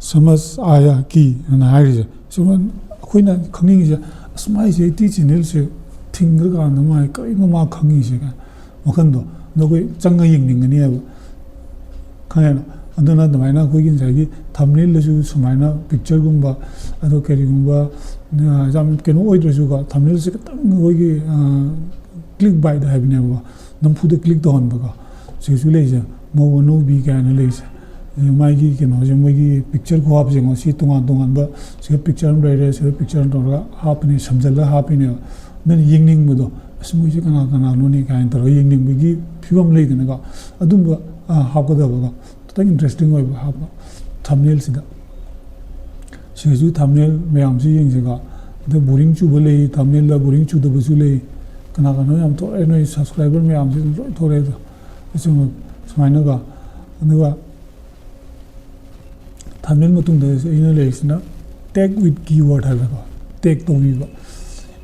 समझ आया कि ꯑꯅ ꯍꯥꯏꯔꯤꯁꯦ꯫ ꯁꯨꯝ ꯑꯩꯈꯣꯏꯅ ꯈꯪꯅꯤꯡꯉꯤꯁꯦ, "ꯑꯁ, ꯃꯥꯏꯁꯦ ꯑꯩꯠꯇꯤ channel ꯁꯦ ꯊꯤꯡꯈ꯭ꯔꯀꯥꯟꯗ ꯃꯥꯏ ꯀꯔꯤꯅꯣ ꯃꯥ ꯈꯪꯉꯤꯁꯦ?" ꯀꯥꯏꯅ ꯋꯥꯈꯜꯗꯣ꯫ ꯑꯗꯣ ꯑꯩꯈꯣꯏ ꯆꯪꯉ ꯌꯦꯡꯅꯤꯡꯒꯅꯤꯕ, ꯈꯪꯉꯦꯅ? ꯑꯗꯨꯅ ꯑꯗꯨꯃꯥꯏꯅ ꯑꯩꯈꯣꯏꯒꯤ ꯉꯁꯥꯏꯒꯤ thumbnail ꯗꯁꯨ ꯁꯨꯃꯥꯏꯅ picture ꯒꯨꯝꯕ, ꯑꯗꯣ ꯀꯔꯤꯒꯨꯝꯕ, ꯑ, ꯌꯥꯝ ꯀꯩꯅꯣ ꯑꯣꯏꯗ꯭ꯔꯁꯨꯀꯣ, thumbnail ꯁꯦ ꯈꯤꯇꯪ ꯑꯩꯈꯣꯏꯒꯤ, ꯑ, click bait ꯍꯥꯏꯕꯅꯦꯕꯀꯣ, ꯅꯝꯐꯨꯗ click ꯇꯧꯍꯟꯕꯀꯣ꯫ ꯁꯤꯁꯨ ꯂꯩꯁꯦ, ꯃꯧ ꯑꯅꯧꯕꯤ ꯀꯥꯏꯅ ꯂꯩꯁꯦ꯫ ꯑꯗꯩ ꯃꯥꯒꯤ ꯀꯩꯅꯣꯁꯦ, ꯃꯣꯏꯒꯤ picture ꯈꯨꯍꯥꯞꯁꯦ ꯌꯦꯡꯉꯣ, ꯁꯤ ꯇꯣꯉꯥꯟ ꯇꯣꯉꯥꯟꯕ, ꯁꯤꯗ picture ꯑꯃ ꯂꯩꯔꯦ, ꯁꯤꯗ picture ꯑꯃ ꯇꯧꯔꯒ ꯍꯥꯞꯄꯅꯦ, ꯁꯝꯖꯜꯂꯒ ꯍꯥꯞꯄꯤꯅꯦꯕ꯫ ꯅꯪ ꯌꯦꯡꯅꯤꯡꯕꯗꯣ, "ꯑꯁ, ꯃꯣꯏꯁꯦ ꯀꯅꯥ ꯀꯅꯥꯅꯣꯅꯦ?" ꯀꯥꯏꯅ ꯇꯧꯔꯒ ꯌꯦꯡꯅꯤꯡꯕꯒꯤ ꯐꯤꯕꯝ ꯂꯩꯗꯅꯀꯣ, ꯑꯗꯨꯝꯕ, ꯑ, ꯍꯥꯞꯀꯗꯕꯀꯣ꯫ ꯈꯤꯇꯪ interesting ꯑꯣꯏꯕ ꯍꯥꯞꯄ thumbnail ꯁꯤꯗ꯫ ꯁꯤꯒꯤꯁꯨ thumbnail ꯃꯌꯥꯝꯁꯤ ꯌꯦꯡꯁꯤꯀꯣ꯫ ꯑꯗ boring ꯆꯨꯕ ꯂꯩ, thumbnail ꯗ boring ꯆꯨꯗꯕꯁꯨ ꯂꯩ꯫ ꯀꯅꯥ ꯀꯅꯥꯅꯣ ꯌꯥꯝ ꯊꯣꯛꯂꯛꯑꯦ, ꯅꯣꯏ subscriber ꯃꯌꯥꯝꯁꯤ ꯑꯗꯨꯝ ꯂꯣꯏ ꯊꯣꯛꯂꯛꯑꯦ꯫ ꯑꯗꯣ ꯑꯁꯤꯒꯨꯝꯕ ꯁꯨꯃꯥꯏꯅꯀꯣ꯫ ꯑꯗꯨꯒ thumbnail ꯃꯇꯨꯡꯗ ꯑꯩꯅ ꯂꯩꯔꯤꯁꯤꯅ tag with keyword ꯍꯥꯏꯕꯀꯣ, tag ꯇꯧꯕꯤꯕ꯫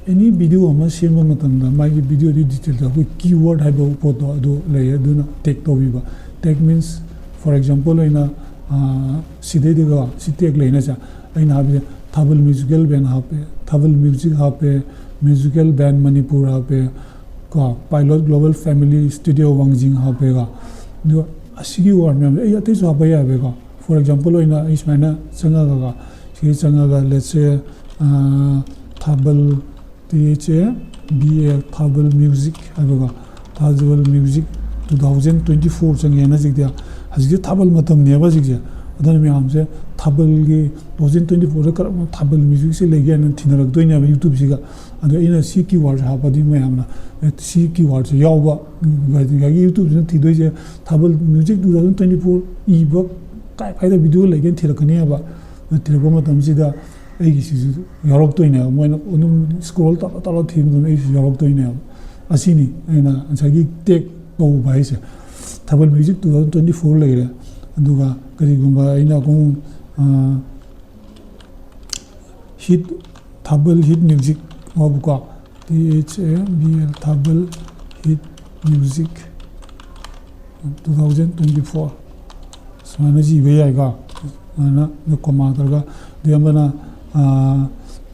Any video ꯑꯃ ꯁꯦꯝꯕ ꯃꯇꯝꯗ ꯃꯥꯒꯤ video ꯗꯨꯒꯤ detail ꯗ ꯑꯩꯈꯣꯏ keyword ꯍꯥꯏꯕ ꯄꯣꯠꯇꯣ ꯑꯗꯨ ꯂꯩꯌꯦ, ꯑꯗꯨꯅ tag ꯇꯧꯕꯤꯕ꯫ Tag means, for example ꯑꯣꯏꯅ, ꯑꯥ, ꯁꯤꯗꯩꯗꯒ ꯁꯤ tag ꯂꯩꯅꯁꯦ, ꯑꯩꯅ ꯍꯥꯏꯕꯁꯦ ꯊꯥꯕꯜ musical band ꯍꯥꯞꯄꯦ, ꯊꯥꯕꯜ music ꯍꯥꯞꯄꯦ, musical band ꯃꯅꯤꯄꯨꯔ ꯍꯥꯞꯄꯦ, ꯀꯣ, Pilot Global Family Studio ꯋꯥꯡꯖꯤꯡ ꯍꯥꯞꯄꯦꯀꯣ꯫ ꯑꯗꯨꯒ ꯑꯁꯤꯒꯤ word ꯃꯌꯥꯝꯁꯦ ꯑꯩ ꯑꯇꯩꯁꯨ ꯍꯥꯞꯄ ꯌꯥꯏꯕꯀꯣ꯫ For example ꯑꯣꯏꯅ ꯑꯩ ꯁꯨꯃꯥꯏꯅ ꯆꯪꯉꯒꯀꯣ, ꯁꯤꯗ ꯆꯪꯉꯒ, let's say, ah, Thabal, T H A B A L, Thabal music ꯍꯥꯏꯕꯀꯣ, ꯊꯥꯕꯜ music two thousand twenty four ꯆꯪꯉꯦꯅ ꯍꯧꯖꯤꯛꯇꯤ꯫ ꯍꯧꯖꯤꯛꯇꯤ ꯊꯥꯕꯜ ꯃꯇꯝꯅꯦꯕ ꯍꯧꯖꯤꯛꯁꯦ꯫ ꯑꯗꯨꯅ ꯃꯌꯥꯝꯁꯦ ꯊꯥꯕꯜꯒꯤ two thousand twenty fourꯗ ꯀꯔꯝꯕ ꯊꯥꯕꯜ musicꯁꯦ ꯂꯩꯒꯦ ꯍꯥꯏꯅ ꯊꯤꯅꯔꯛꯇꯣꯏꯅꯦꯕ YouTubeꯁꯤꯒ꯫ ꯑꯗꯣ ꯑꯩꯅ ꯁꯤ keywordꯁꯦ ꯍꯥꯞꯄꯗꯤ ꯃꯌꯥꯝꯅ, "ꯑꯦ, ꯁꯤ keywordꯁꯦ ꯌꯥꯎꯕ", ꯉꯁꯥꯏꯒꯤ YouTubeꯁꯤꯅ ꯊꯤꯗꯣꯏꯁꯦ ꯊꯥꯕꯜ music two thousand twenty four ꯏꯕ ꯀꯥꯏ ꯀꯥꯏꯗ video ꯂꯩꯒꯦꯅ ꯊꯤꯔꯛꯀꯅꯦꯕ꯫ ꯑꯗꯨ ꯊꯤꯔꯛꯄ ꯃꯇꯝꯁꯤꯗ ꯑꯩꯒꯤꯁꯤꯁꯨ ꯌꯥꯎꯔꯛꯇꯣꯏꯅꯦꯕ꯫ ꯃꯣꯏꯅ ꯑꯗꯨꯝ scroll ꯇꯧꯔ ꯇꯧꯔ ꯊꯤꯕ ꯃꯇꯝꯗ ꯑꯩꯁꯨ ꯌꯥꯎꯔꯛꯇꯣꯏꯅꯦꯕ꯫ ꯑꯁꯤꯅꯤ ꯑꯩꯅ ꯉꯁꯥꯏꯒꯤ tag ꯇꯧꯕ ꯍꯥꯏꯁꯦ꯫ ꯊꯥꯕꯜ music two thousand twenty four ꯂꯩꯔꯦ꯫ ꯑꯗꯨꯒ ꯀꯔꯤꯒꯨꯝꯕ ꯑꯩꯅ ꯑꯃꯨꯛ, ꯑ, hit, ꯊꯥꯕꯜ hit music ꯍꯥꯏꯕꯀꯣ, T H A B L, Thabal hit music two thousand twenty four, ꯁꯨꯃꯥꯏꯅ ꯏꯕ ꯌꯥꯏꯀꯣ꯫ ꯁꯨꯃꯥꯏꯅ comma ꯇꯧꯔꯒ, ꯑꯗꯩ ꯑꯃꯅ, ꯑ,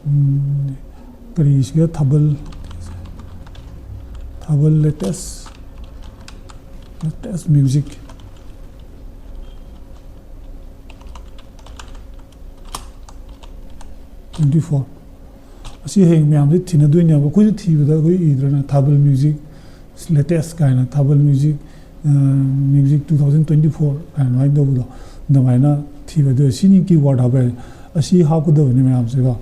ꯎꯝ, ꯀꯔꯤꯁꯤꯒ, ꯊꯥꯕꯜ, ꯊꯥꯕꯜ latest, latest music twenty four꯫ ꯑꯁꯤ ꯍꯌꯦꯡ ꯃꯌꯥꯝꯁꯦ ꯊꯤꯅꯗꯣꯏꯅꯦꯕ꯫ ꯑꯩꯈꯣꯏꯁꯨ ꯊꯤꯕꯗ ꯑꯩꯈꯣꯏ ꯏꯗ꯭ꯔꯅ ꯊꯥꯕꯜ music latest ꯀꯥꯏꯅ, ꯊꯥꯕꯜ music, ꯑ, music two thousand twenty four ꯀꯥꯏꯅ ꯑꯗꯨꯃꯥꯏꯅ ꯇꯧꯕꯗꯣ, ꯑꯗꯨꯃꯥꯏꯅ ꯊꯤꯕꯗꯣ, ꯁꯤꯅꯤ keyword ꯍꯥꯞꯄ ꯌꯥꯏ꯫ ꯑꯁꯤ ꯍꯥꯞꯀꯗꯕꯅꯤ ꯃꯌꯥꯝꯁꯦꯀꯣ꯫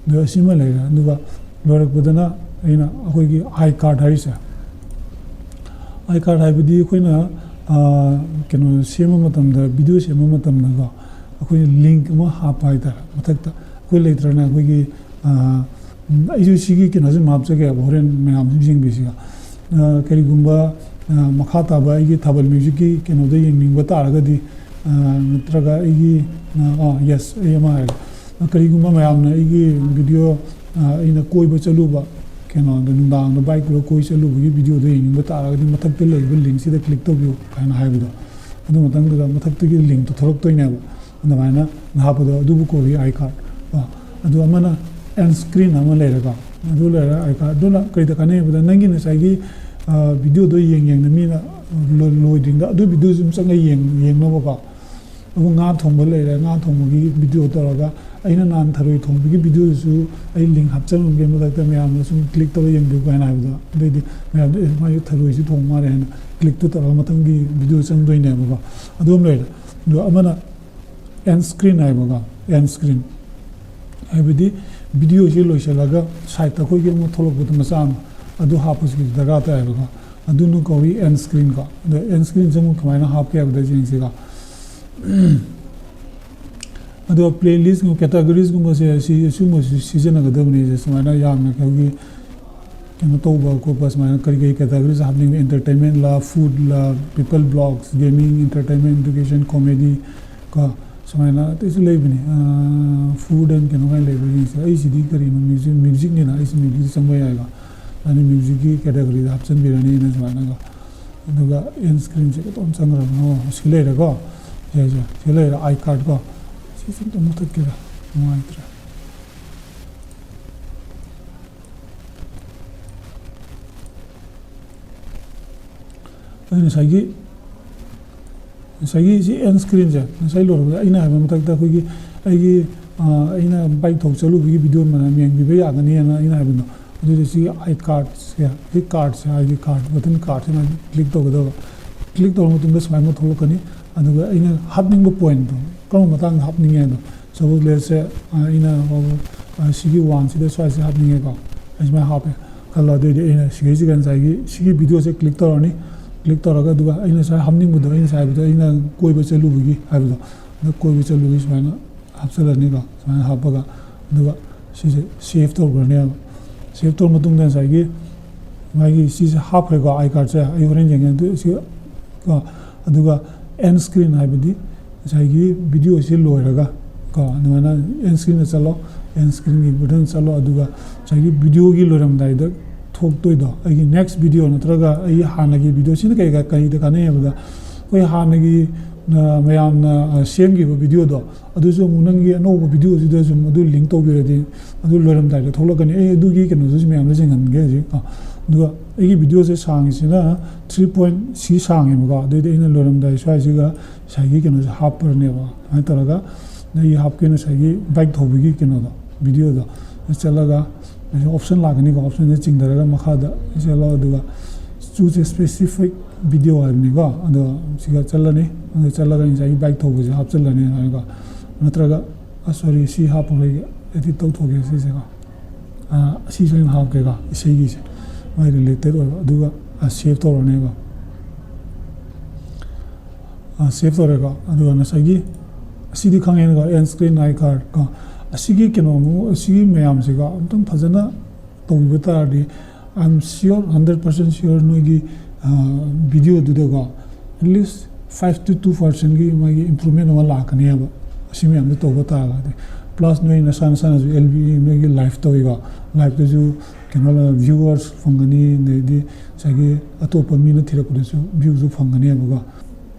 ꯑꯗꯣ ꯑꯁꯤꯃ ꯂꯩꯔꯦ꯫ ꯑꯗꯨꯒ ꯂꯣꯏꯔꯛꯄꯗꯅ ꯑꯩꯅ ꯑꯩꯈꯣꯏꯒꯤ I card ꯍꯥꯏꯔꯤꯁꯦ꯫ I card ꯍꯥꯏꯕꯗꯤ ꯑꯩꯈꯣꯏꯅ, ꯑ, ꯀꯩꯅꯣ ꯁꯦꯝꯕ ꯃꯇꯝꯗ, video ꯁꯦꯝꯕ ꯃꯇꯝꯗꯀꯣ, ꯑꯩꯈꯣꯏꯅ link ꯑꯃ ꯍꯥꯞꯄ ꯍꯥꯏꯇꯥꯔꯦ꯫ ꯃꯊꯛꯇ ꯑꯩꯈꯣꯏ ꯂꯩꯇ꯭ꯔꯅ ꯑꯩꯈꯣꯏꯒꯤ, ꯑ, ꯎꯝ, ꯑꯩꯁꯨ ꯁꯤꯒꯤ ꯀꯩꯅꯣꯁꯦ ꯍꯥꯞꯆꯒꯦꯕ, ꯍꯣꯔꯦꯟ ꯃꯌꯥꯝꯁꯨ ꯌꯦꯡꯕꯤꯁꯤꯒ꯫ ꯑ, ꯀꯔꯤꯒꯨꯝꯕ, ꯑ, ꯃꯈꯥ ꯇꯥꯕ ꯑꯩꯒꯤ ꯊꯥꯕꯜ musicꯀꯤ ꯀꯩꯅꯣꯗ ꯌꯦꯡꯅꯤꯡꯕ ꯇꯥꯔꯒꯗꯤ, ꯑ, ꯅꯠꯇ꯭ꯔꯒ ꯑꯩꯒꯤ, ꯑ, ꯑ, yes, ꯑꯩ ꯑꯃ ꯍꯥꯏꯔꯒꯦ꯫ ꯑ, ꯀꯔꯤꯒꯨꯝꯕ ꯃꯌꯥꯝꯅ ꯑꯩꯒꯤ video, ꯑ, ꯑꯩꯅ ꯀꯣꯏꯕ ꯆꯠꯂꯨꯕ, ꯀꯩꯅꯣꯗ, ꯅꯨꯡꯗꯥꯡꯗ bike ꯄꯨꯔ ꯀꯣꯏ ꯆꯠꯂꯨꯕꯒꯤ videoꯗꯣ ꯌꯦꯡꯅꯤꯡꯕ ꯇꯥꯔꯒꯗꯤ ꯃꯊꯛꯇ ꯂꯩꯕ linkꯁꯤꯗ click ꯇꯧꯕꯤꯌꯨ ꯍꯥꯏꯅ ꯍꯥꯏꯕꯗꯣ, ꯑꯗꯨ ꯃꯇꯝꯗꯨꯗ ꯃꯊꯛꯇꯒꯤ linkꯇꯣ ꯊꯣꯛꯂꯛꯇꯣꯏꯅꯦꯕ꯫ ꯑꯗꯨꯃꯥꯏꯅ ꯍꯥꯞꯄꯗꯣ ꯑꯗꯨꯕꯨ ꯀꯧꯏ I card꯫ ꯀꯣ, ꯑꯗꯨ ꯑꯃꯅ end screen ꯑꯃ ꯂꯩꯔꯦꯀꯣ꯫ ꯑꯗꯨ ꯂꯩꯔꯦ I card꯫ ꯑꯗꯨꯅ ꯀꯔꯤꯗ ꯀꯥꯟꯅꯩ ꯍꯥꯏꯕꯗ ꯅꯪꯒꯤ ꯉꯁꯥꯏꯒꯤ, ꯑ, videoꯗꯣ ꯌꯦꯡ ꯌꯦꯡꯅ ꯃꯤꯅ ꯂꯣ-, ꯂꯣꯏꯗ꯭ꯔꯤꯉꯩꯗ ꯑꯗꯨ videoꯁꯤ ꯑꯗꯨꯝ ꯆꯪꯉ ꯌꯦꯡ-, ꯌꯦꯡꯅꯕꯀꯣ꯫ ꯑꯗꯨ ꯉꯥ ꯊꯣꯡꯕ ꯂꯩꯔꯦ, ꯉꯥ ꯊꯣꯡꯕꯒꯤ video ꯇꯧꯔꯒ ꯑꯩꯅ ꯅꯍꯥꯟ ꯊꯔꯣꯏ ꯊꯣꯡꯕꯒꯤ videoꯗꯨꯁꯨ ꯑꯩ link ꯍꯥꯞꯆꯔꯝꯒꯦ, ꯃꯊꯛꯇ ꯃꯌꯥꯝꯅ ꯁꯨꯝ click ꯇꯧꯔ ꯌꯦꯡꯕꯤꯌꯨ ꯀꯥꯏꯅ ꯍꯥꯏꯕꯗꯣ꯫ ꯑꯗꯩꯗꯤ ꯃꯌꯥꯝꯗ, "ꯑꯦ, ꯃꯥꯏꯁꯨ ꯊꯔꯣꯏꯁꯤ ꯊꯣꯡ ꯃꯥꯜꯂꯦ" ꯍꯥꯏꯅ clickꯇꯨ ꯇꯧꯔꯒ ꯃꯊꯪꯒꯤ video ꯆꯪꯗꯣꯏꯅꯦꯕꯀꯣ꯫ ꯑꯗꯨ ꯑꯃ ꯂꯩꯔꯦ꯫ ꯑꯗꯨꯒ ꯑꯃꯅ ꯑꯦꯟ ꯁ꯭ꯀ꯭ꯔꯤꯟ ꯍꯥꯏꯕꯀꯣ, ꯑꯦꯟ ꯁ꯭ꯀ꯭ꯔꯤꯟ ꯍꯥꯏꯕꯗꯤ ꯚꯤꯗꯤꯑꯣꯁꯤ ꯂꯣꯏꯁꯤꯜꯂꯒ ꯁꯥꯏꯠꯇ ꯑꯩꯈꯣꯏꯒꯤ ꯑꯃ ꯊꯣꯛꯂꯛꯄꯗꯣ ꯃꯆꯥ ꯑꯃ, ꯑꯗꯨ ꯍꯥꯞꯄꯁꯨ ꯗꯔꯀꯥꯔ ꯇꯥꯏꯌꯦꯕꯀꯣ꯫ ꯑꯗꯨꯅ ꯀꯧꯏ ꯑꯦꯟ ꯁ꯭ꯀ꯭ꯔꯤꯟ ꯀꯣ꯫ ꯑꯗꯣ ꯑꯦꯟ ꯁ꯭ꯀ꯭ꯔꯤꯟꯁꯦ ꯑꯃꯨꯛ ꯀꯃꯥꯏꯅ ꯍꯥꯞꯀꯦ ꯍꯥꯏꯕꯗ ꯌꯦꯡꯁꯤꯀꯣ꯫ ꯑꯗꯨꯒ ꯄ꯭ꯂꯦ ꯂꯤꯁꯀꯨꯝꯕ, ꯀꯦꯇꯥꯒꯣꯔꯤꯁꯀꯨꯝꯕꯁꯦ ꯁꯤ, ꯁꯤꯒꯨꯝꯕꯁꯨ ꯁꯤꯖꯤꯟꯅꯒꯗꯕꯅꯤ꯫ ꯁꯨꯃꯥꯏꯅ ꯌꯥꯝꯅ ꯑꯩꯈꯣꯏꯒꯤ ꯀꯩꯅꯣ ꯇꯧꯕ ꯈꯣꯠꯄ, ꯁꯨꯃꯥꯏꯅ ꯀꯔꯤ ꯀꯔꯤ ꯀꯦꯇꯥꯒꯣꯔꯤꯁ ꯍꯥꯞꯅꯤꯡꯕ, entertainment ꯂ, food ꯂ, people blogs, gaming, entertainment, education, comedy ꯀꯣ, ꯁꯨꯃꯥꯏꯅ ꯑꯇꯩꯁꯨ ꯂꯩꯕꯅꯤ꯫ Food and ꯀꯩꯅꯣ ꯀꯥꯏꯅ ꯂꯩꯕꯁꯤꯡꯁꯦ꯫ ꯑꯩꯁꯤꯗꯤ ꯀꯔꯤꯅꯣ, ꯃ꯭ꯌꯨꯖꯤꯛ, ꯃ꯭ꯌꯨꯖꯤꯛꯅꯤꯅ ꯑꯩꯁꯤ ꯃ꯭ꯌꯨꯖꯤꯛꯇ ꯆꯪꯕ ꯌꯥꯏꯕ꯫ ꯑꯗꯨꯅ ꯃ꯭ꯌꯨꯖꯤꯛꯀꯤ ꯀꯦꯇꯥꯒꯣꯔꯤꯗ ꯍꯥꯞꯆꯤꯟꯕꯤꯔꯅꯤ ꯑꯩꯅ ꯁꯨꯃꯥꯏꯅꯀꯣ꯫ ꯑꯗꯨꯒ ꯑꯦꯟ ꯁ꯭ꯀ꯭ꯔꯤꯟꯁꯦ ꯀꯩꯗꯧꯝ ꯆꯪꯈ꯭ꯔꯕꯅꯣ? ꯁꯤ ꯂꯩꯔꯦꯀꯣ꯫ ꯁꯤꯁꯦ, ꯁꯤ ꯂꯩꯔꯦ, ꯑꯥꯏ ꯀꯥꯔꯠ ꯀꯣ꯫ ꯁꯤꯁꯦ ꯑꯝꯇ ꯃꯨꯊꯠꯀꯦꯗ, ꯅꯨꯡꯉꯥꯏꯇ꯭ꯔꯦ꯫ ꯑꯗꯨ ꯉꯁꯥꯏꯒꯤ, ꯉꯁꯥꯏꯒꯤ ꯁꯤ ꯑꯦꯟ ꯁ꯭ꯀ꯭ꯔꯤꯟꯁꯦ ꯉꯁꯥꯏ ꯂꯣꯏꯔꯛꯄꯗ ꯑꯩꯅ ꯍꯥꯏꯕ ꯃꯊꯛꯇ ꯑꯩꯈꯣꯏꯒꯤ, ꯑꯩꯒꯤ, ꯑ, ꯑꯩꯅ ꯕꯥꯏꯛ ꯊꯧ ꯆꯠꯂꯨꯕꯒꯤ ꯚꯤꯗꯤꯑꯣ ꯃꯌꯥꯝ ꯌꯦꯡꯕꯤꯕ ꯌꯥꯒꯅꯤꯅ ꯑꯩꯅ ꯍꯥꯏꯕꯗꯣ, ꯑꯗꯨꯗ ꯁꯤ ꯑꯥꯏ ꯀꯥꯔꯠꯁꯦ, ꯁꯤ ꯀꯥꯔꯠꯁꯦ, ꯑꯥꯏ ꯗꯤ ꯀꯥꯔꯠ, ꯕꯇꯟ ꯀꯥꯔꯠꯁꯤꯅ ꯀ꯭ꯂꯤꯛ ꯇꯧꯒꯗꯕ꯫ ꯀ꯭ꯂꯤꯛ ꯇꯧꯔ ꯃꯇꯨꯡꯗ ꯁꯨꯃꯥꯏꯅ ꯊꯣꯛꯂꯛꯀꯅꯤ꯫ ꯑꯗꯨꯒ ꯑꯩꯅ ꯍꯥꯞꯅꯤꯡꯕ ꯄꯣꯏꯟꯠꯇꯣ, ꯀꯔꯝꯕ ꯃꯇꯥꯡꯗ ꯍꯥꯞꯅꯤꯡꯉꯦ ꯍꯥꯏꯗꯣ, ꯁꯄꯣꯁ ꯂꯦꯠꯁ ꯁꯦ, ꯑ, ꯑꯩꯅ, ꯑ, ꯁꯤꯒꯤ ꯋꯥꯟꯁꯤꯗ ꯁ꯭ꯋꯥꯏꯁꯦ ꯍꯥꯞꯅꯤꯡꯉꯦꯀꯣ꯫ ꯑꯩ ꯁꯨꯃꯥꯏꯅ ꯍꯥꯞꯄꯦ ꯈꯜꯂꯣ꯫ ꯑꯗꯨꯑꯣꯏꯗꯤ ꯑꯩꯅ ꯁꯤꯒꯩꯁꯤꯒ ꯉꯁꯥꯏꯒꯤ ꯁꯤꯒꯤ ꯚꯤꯗꯤꯑꯣꯁꯦ ꯀ꯭ꯂꯤꯛ ꯇꯧꯔꯅꯤ꯫ ꯀ꯭ꯂꯤꯛ ꯇꯧꯔꯒ ꯑꯗꯨꯒ ꯑꯩꯅ ꯉꯁꯥꯏ ꯍꯥꯞꯅꯤꯡꯕꯗꯣ, ꯑꯩꯅ ꯉꯁꯥꯏ ꯍꯥꯏꯕꯗꯣ, ꯑꯩꯅ ꯀꯣꯏꯕ ꯆꯠꯂꯨꯕꯒꯤ ꯍꯥꯏꯕꯗꯣ, ꯑꯗ ꯀꯣꯏꯕ ꯆꯠꯂꯨꯕꯒꯤ ꯁꯨꯃꯥꯏꯅ ꯍꯥꯞꯆꯤꯜꯂꯅꯤꯀꯣ꯫ ꯁꯨꯃꯥꯏꯅ ꯍꯥꯞꯄꯒ ꯑꯗꯨꯒ ꯁꯤꯁꯦ ꯁꯦꯚ ꯇꯧꯈ꯭ꯔꯅꯦꯕ꯫ ꯁꯦꯚ ꯇꯧꯔ ꯃꯇꯨꯡꯗ ꯉꯁꯥꯏꯒꯤ ꯃꯥꯒꯤ ꯁꯤꯁꯦ ꯍꯥꯞꯈ꯭ꯔꯦꯀꯣ, ꯑꯥꯏ ꯀꯥꯔꯠꯁꯦ꯫ ꯑꯩ ꯍꯣꯔꯦꯟ ꯌꯦꯡꯒꯦ꯫ ꯑꯗꯨ ꯁꯤ ꯀꯣ, ꯑꯗꯨꯒ ꯑꯦꯟ ꯁ꯭ꯀ꯭ꯔꯤꯟ ꯍꯥꯏꯕꯗꯤ ꯉꯁꯥꯏꯒꯤ ꯚꯤꯗꯤꯑꯣꯁꯤ ꯂꯣꯏꯔꯒ ꯀꯣ, ꯑꯗꯨꯃꯥꯏꯅ ꯑꯦꯟ ꯁ꯭ꯀ꯭ꯔꯤꯟꯗ ꯆꯠꯂꯣ, ꯑꯦꯟ ꯁ꯭ꯀ꯭ꯔꯤꯟꯒꯤ ꯕꯇꯟ ꯆꯠꯂꯣ, ꯑꯗꯨꯒ ꯉꯁꯥꯏꯒꯤ ꯚꯤꯗꯤꯑꯣꯒꯤ ꯂꯣꯏꯔꯝꯗꯥꯏꯗ ꯊꯣꯛꯇꯣꯏꯗꯣ, ꯑꯩꯒꯤ ꯅꯦꯛꯁ ꯚꯤꯗꯤꯑꯣ ꯅꯠꯇ꯭ꯔꯒ ꯑꯩꯒꯤ ꯍꯥꯟꯅꯒꯤ ꯚꯤꯗꯤꯑꯣ, ꯁꯤꯅ ꯀꯩꯗ, ꯀꯔꯤꯗ ꯀꯥꯟꯅꯩ ꯍꯥꯏꯕꯗ, ꯑꯩꯈꯣꯏ ꯍꯥꯟꯅꯒꯤ, ꯑ, ꯃꯌꯥꯝꯅ, ꯑ, ꯁꯦꯝꯈꯤꯕ ꯚꯤꯗꯤꯑꯣꯗꯣ, ꯑꯗꯨꯁꯨ ꯑꯃꯨꯛ ꯅꯪꯒꯤ ꯑꯅꯧꯕ ꯚꯤꯗꯤꯑꯣꯁꯤꯗ ꯁꯨꯝ ꯑꯗꯨ ꯂꯤꯡ ꯇꯧꯕꯤꯔꯗꯤ ꯑꯗꯨ ꯂꯣꯏꯔꯝꯗꯥꯏꯗ ꯊꯣꯛꯂꯛꯀꯅꯤ꯫ ꯑꯩ ꯑꯗꯨꯒꯤ ꯀꯩꯅꯣꯗꯨꯁꯨ ꯃꯌꯥꯝꯗ ꯆꯤꯡꯍꯟꯒꯦ ꯍꯧꯖꯤꯛ ꯀꯣ꯫ ꯑꯗꯨꯒ ꯑꯩꯒꯤ ꯚꯤꯗꯤꯑꯣꯁꯦ ꯁꯥꯡꯉꯤꯁꯤꯅ ꯊ꯭ꯔꯤ ꯄꯣꯏꯟꯠ ꯁꯤ ꯁꯥꯡꯉꯦꯕꯀꯣ꯫ ꯑꯗꯨꯏꯗꯤ ꯑꯩꯅ ꯂꯣꯏꯔꯝꯗꯥꯏ ꯁ꯭ꯋꯥꯏꯁꯤꯒ ꯉꯁꯥꯏꯒꯤ ꯀꯩꯅꯣꯁꯦ ꯍꯥꯞꯄ꯭ꯔꯅꯦꯕ꯫ ꯑꯗꯨꯃꯥꯏꯅ ꯇꯧꯔꯒ ꯑꯩ ꯍꯥꯞꯀꯦꯅ ꯉꯁꯥꯏꯒꯤ ꯕꯥꯏꯛ ꯊꯧꯕꯒꯤ ꯀꯩꯅꯣꯗꯣ, ꯚꯤꯗꯤꯑꯣꯗꯣ ꯆꯠꯂꯒ ꯑꯣꯞꯁꯟ ꯂꯥꯛꯀꯅꯤꯀꯣ꯫ ꯑꯣꯞꯁꯟꯁꯦ ꯆꯤꯡꯊꯔꯒ ꯃꯈꯥꯗ ꯆꯠꯂꯣ, ꯑꯗꯨꯒ ꯇꯨꯁꯦ ꯁ꯭ꯄꯦꯁꯤꯐꯤꯛ ꯚꯤꯗꯤꯑꯣ ꯍꯥꯏꯕꯅꯤꯀꯣ꯫ ꯑꯗꯣ ꯁꯤꯒ ꯆꯠꯂꯅꯤ꯫ ꯑꯗꯣ ꯆꯠꯂꯒ ꯉꯁꯥꯏꯒꯤ ꯕꯥꯏꯛ ꯊꯧꯕꯁꯦ ꯍꯥꯞꯆꯤꯜꯂꯅꯤ ꯍꯥꯏꯔꯒ, ꯅꯠꯇ꯭ꯔꯒ, ꯑ, ꯁꯣꯔꯤ, ꯁꯤ ꯍꯥꯞꯄꯔꯣꯏꯒꯦ, ꯑꯦꯗꯤꯠ ꯇꯧꯊꯣꯛꯀꯦ ꯁꯤꯁꯦꯀꯣ꯫ ꯑ, ꯑꯁꯤꯁꯨ ꯑꯩꯅ ꯍꯥꯞꯀꯦꯀꯣ, ꯏꯁꯩꯒꯤꯁꯦ, ꯃꯥꯏ ꯔꯤꯂꯦꯇꯦꯠ ꯑꯣꯏꯕ꯫ ꯑꯗꯨꯒ, ꯑ, ꯁꯦꯞ ꯇꯧꯔꯅꯦꯕ꯫ ꯑ, ꯁꯦꯞ ꯇꯧꯔꯦꯀꯣ꯫ ꯑꯗꯨꯒ ꯉꯁꯥꯏꯒꯤ ꯑꯁꯤꯗꯤ ꯈꯪꯉꯦꯅꯀꯣ, ꯑꯦꯟ ꯁ꯭ꯀ꯭ꯔꯤꯟ ꯑꯥꯏ ꯀꯥꯔꯗ ꯀꯣ꯫ ꯑꯁꯤꯒꯤ ꯀꯩꯅꯣ, ꯑꯁꯤꯒꯤ ꯃꯌꯥꯝꯁꯤꯀꯣ ꯑꯝꯇꯪ ꯐꯖꯅ ꯇꯧꯕꯤꯕ ꯇꯥꯔꯗꯤ, I am sure, hundred percent sure, ꯅꯣꯏꯒꯤ, ꯑ, ꯚꯤꯗꯤꯑꯣꯗꯨꯗꯀꯣ, at least five to two percent ꯒꯤ ꯃꯥꯒꯤ ꯏꯝꯄ꯭ꯔꯨꯚꯃꯦꯟ ꯑꯃ ꯂꯥꯛꯀꯅꯦꯕ, ꯑꯁꯤ ꯃꯌꯥꯝꯗꯣ ꯇꯧꯕ ꯇꯥꯔꯒꯗꯤ꯫ ꯄ꯭ꯂꯁ ꯅꯣꯏ ꯅꯁꯥ ꯅꯁꯥꯅꯁꯨ ꯑꯦꯜ ꯕꯤ ꯅꯣꯏꯒꯤ ꯂꯥꯏꯐ ꯇꯧꯋꯤꯀꯣ, ꯂꯥꯏꯐꯇꯁꯨ ꯀꯩꯅꯣ, ꯚ꯭ꯌꯨꯋꯔꯁ ꯐꯪꯒꯅꯤ, ꯑꯗꯩꯗꯤ ꯉꯁꯥꯏꯒꯤ ꯑꯇꯣꯞꯄ ꯃꯤꯅ ꯊꯤꯔꯛꯄꯗꯁꯨ ꯚ꯭ꯌꯨꯁꯨ ꯐꯪꯒꯅꯦꯕꯀꯣ꯫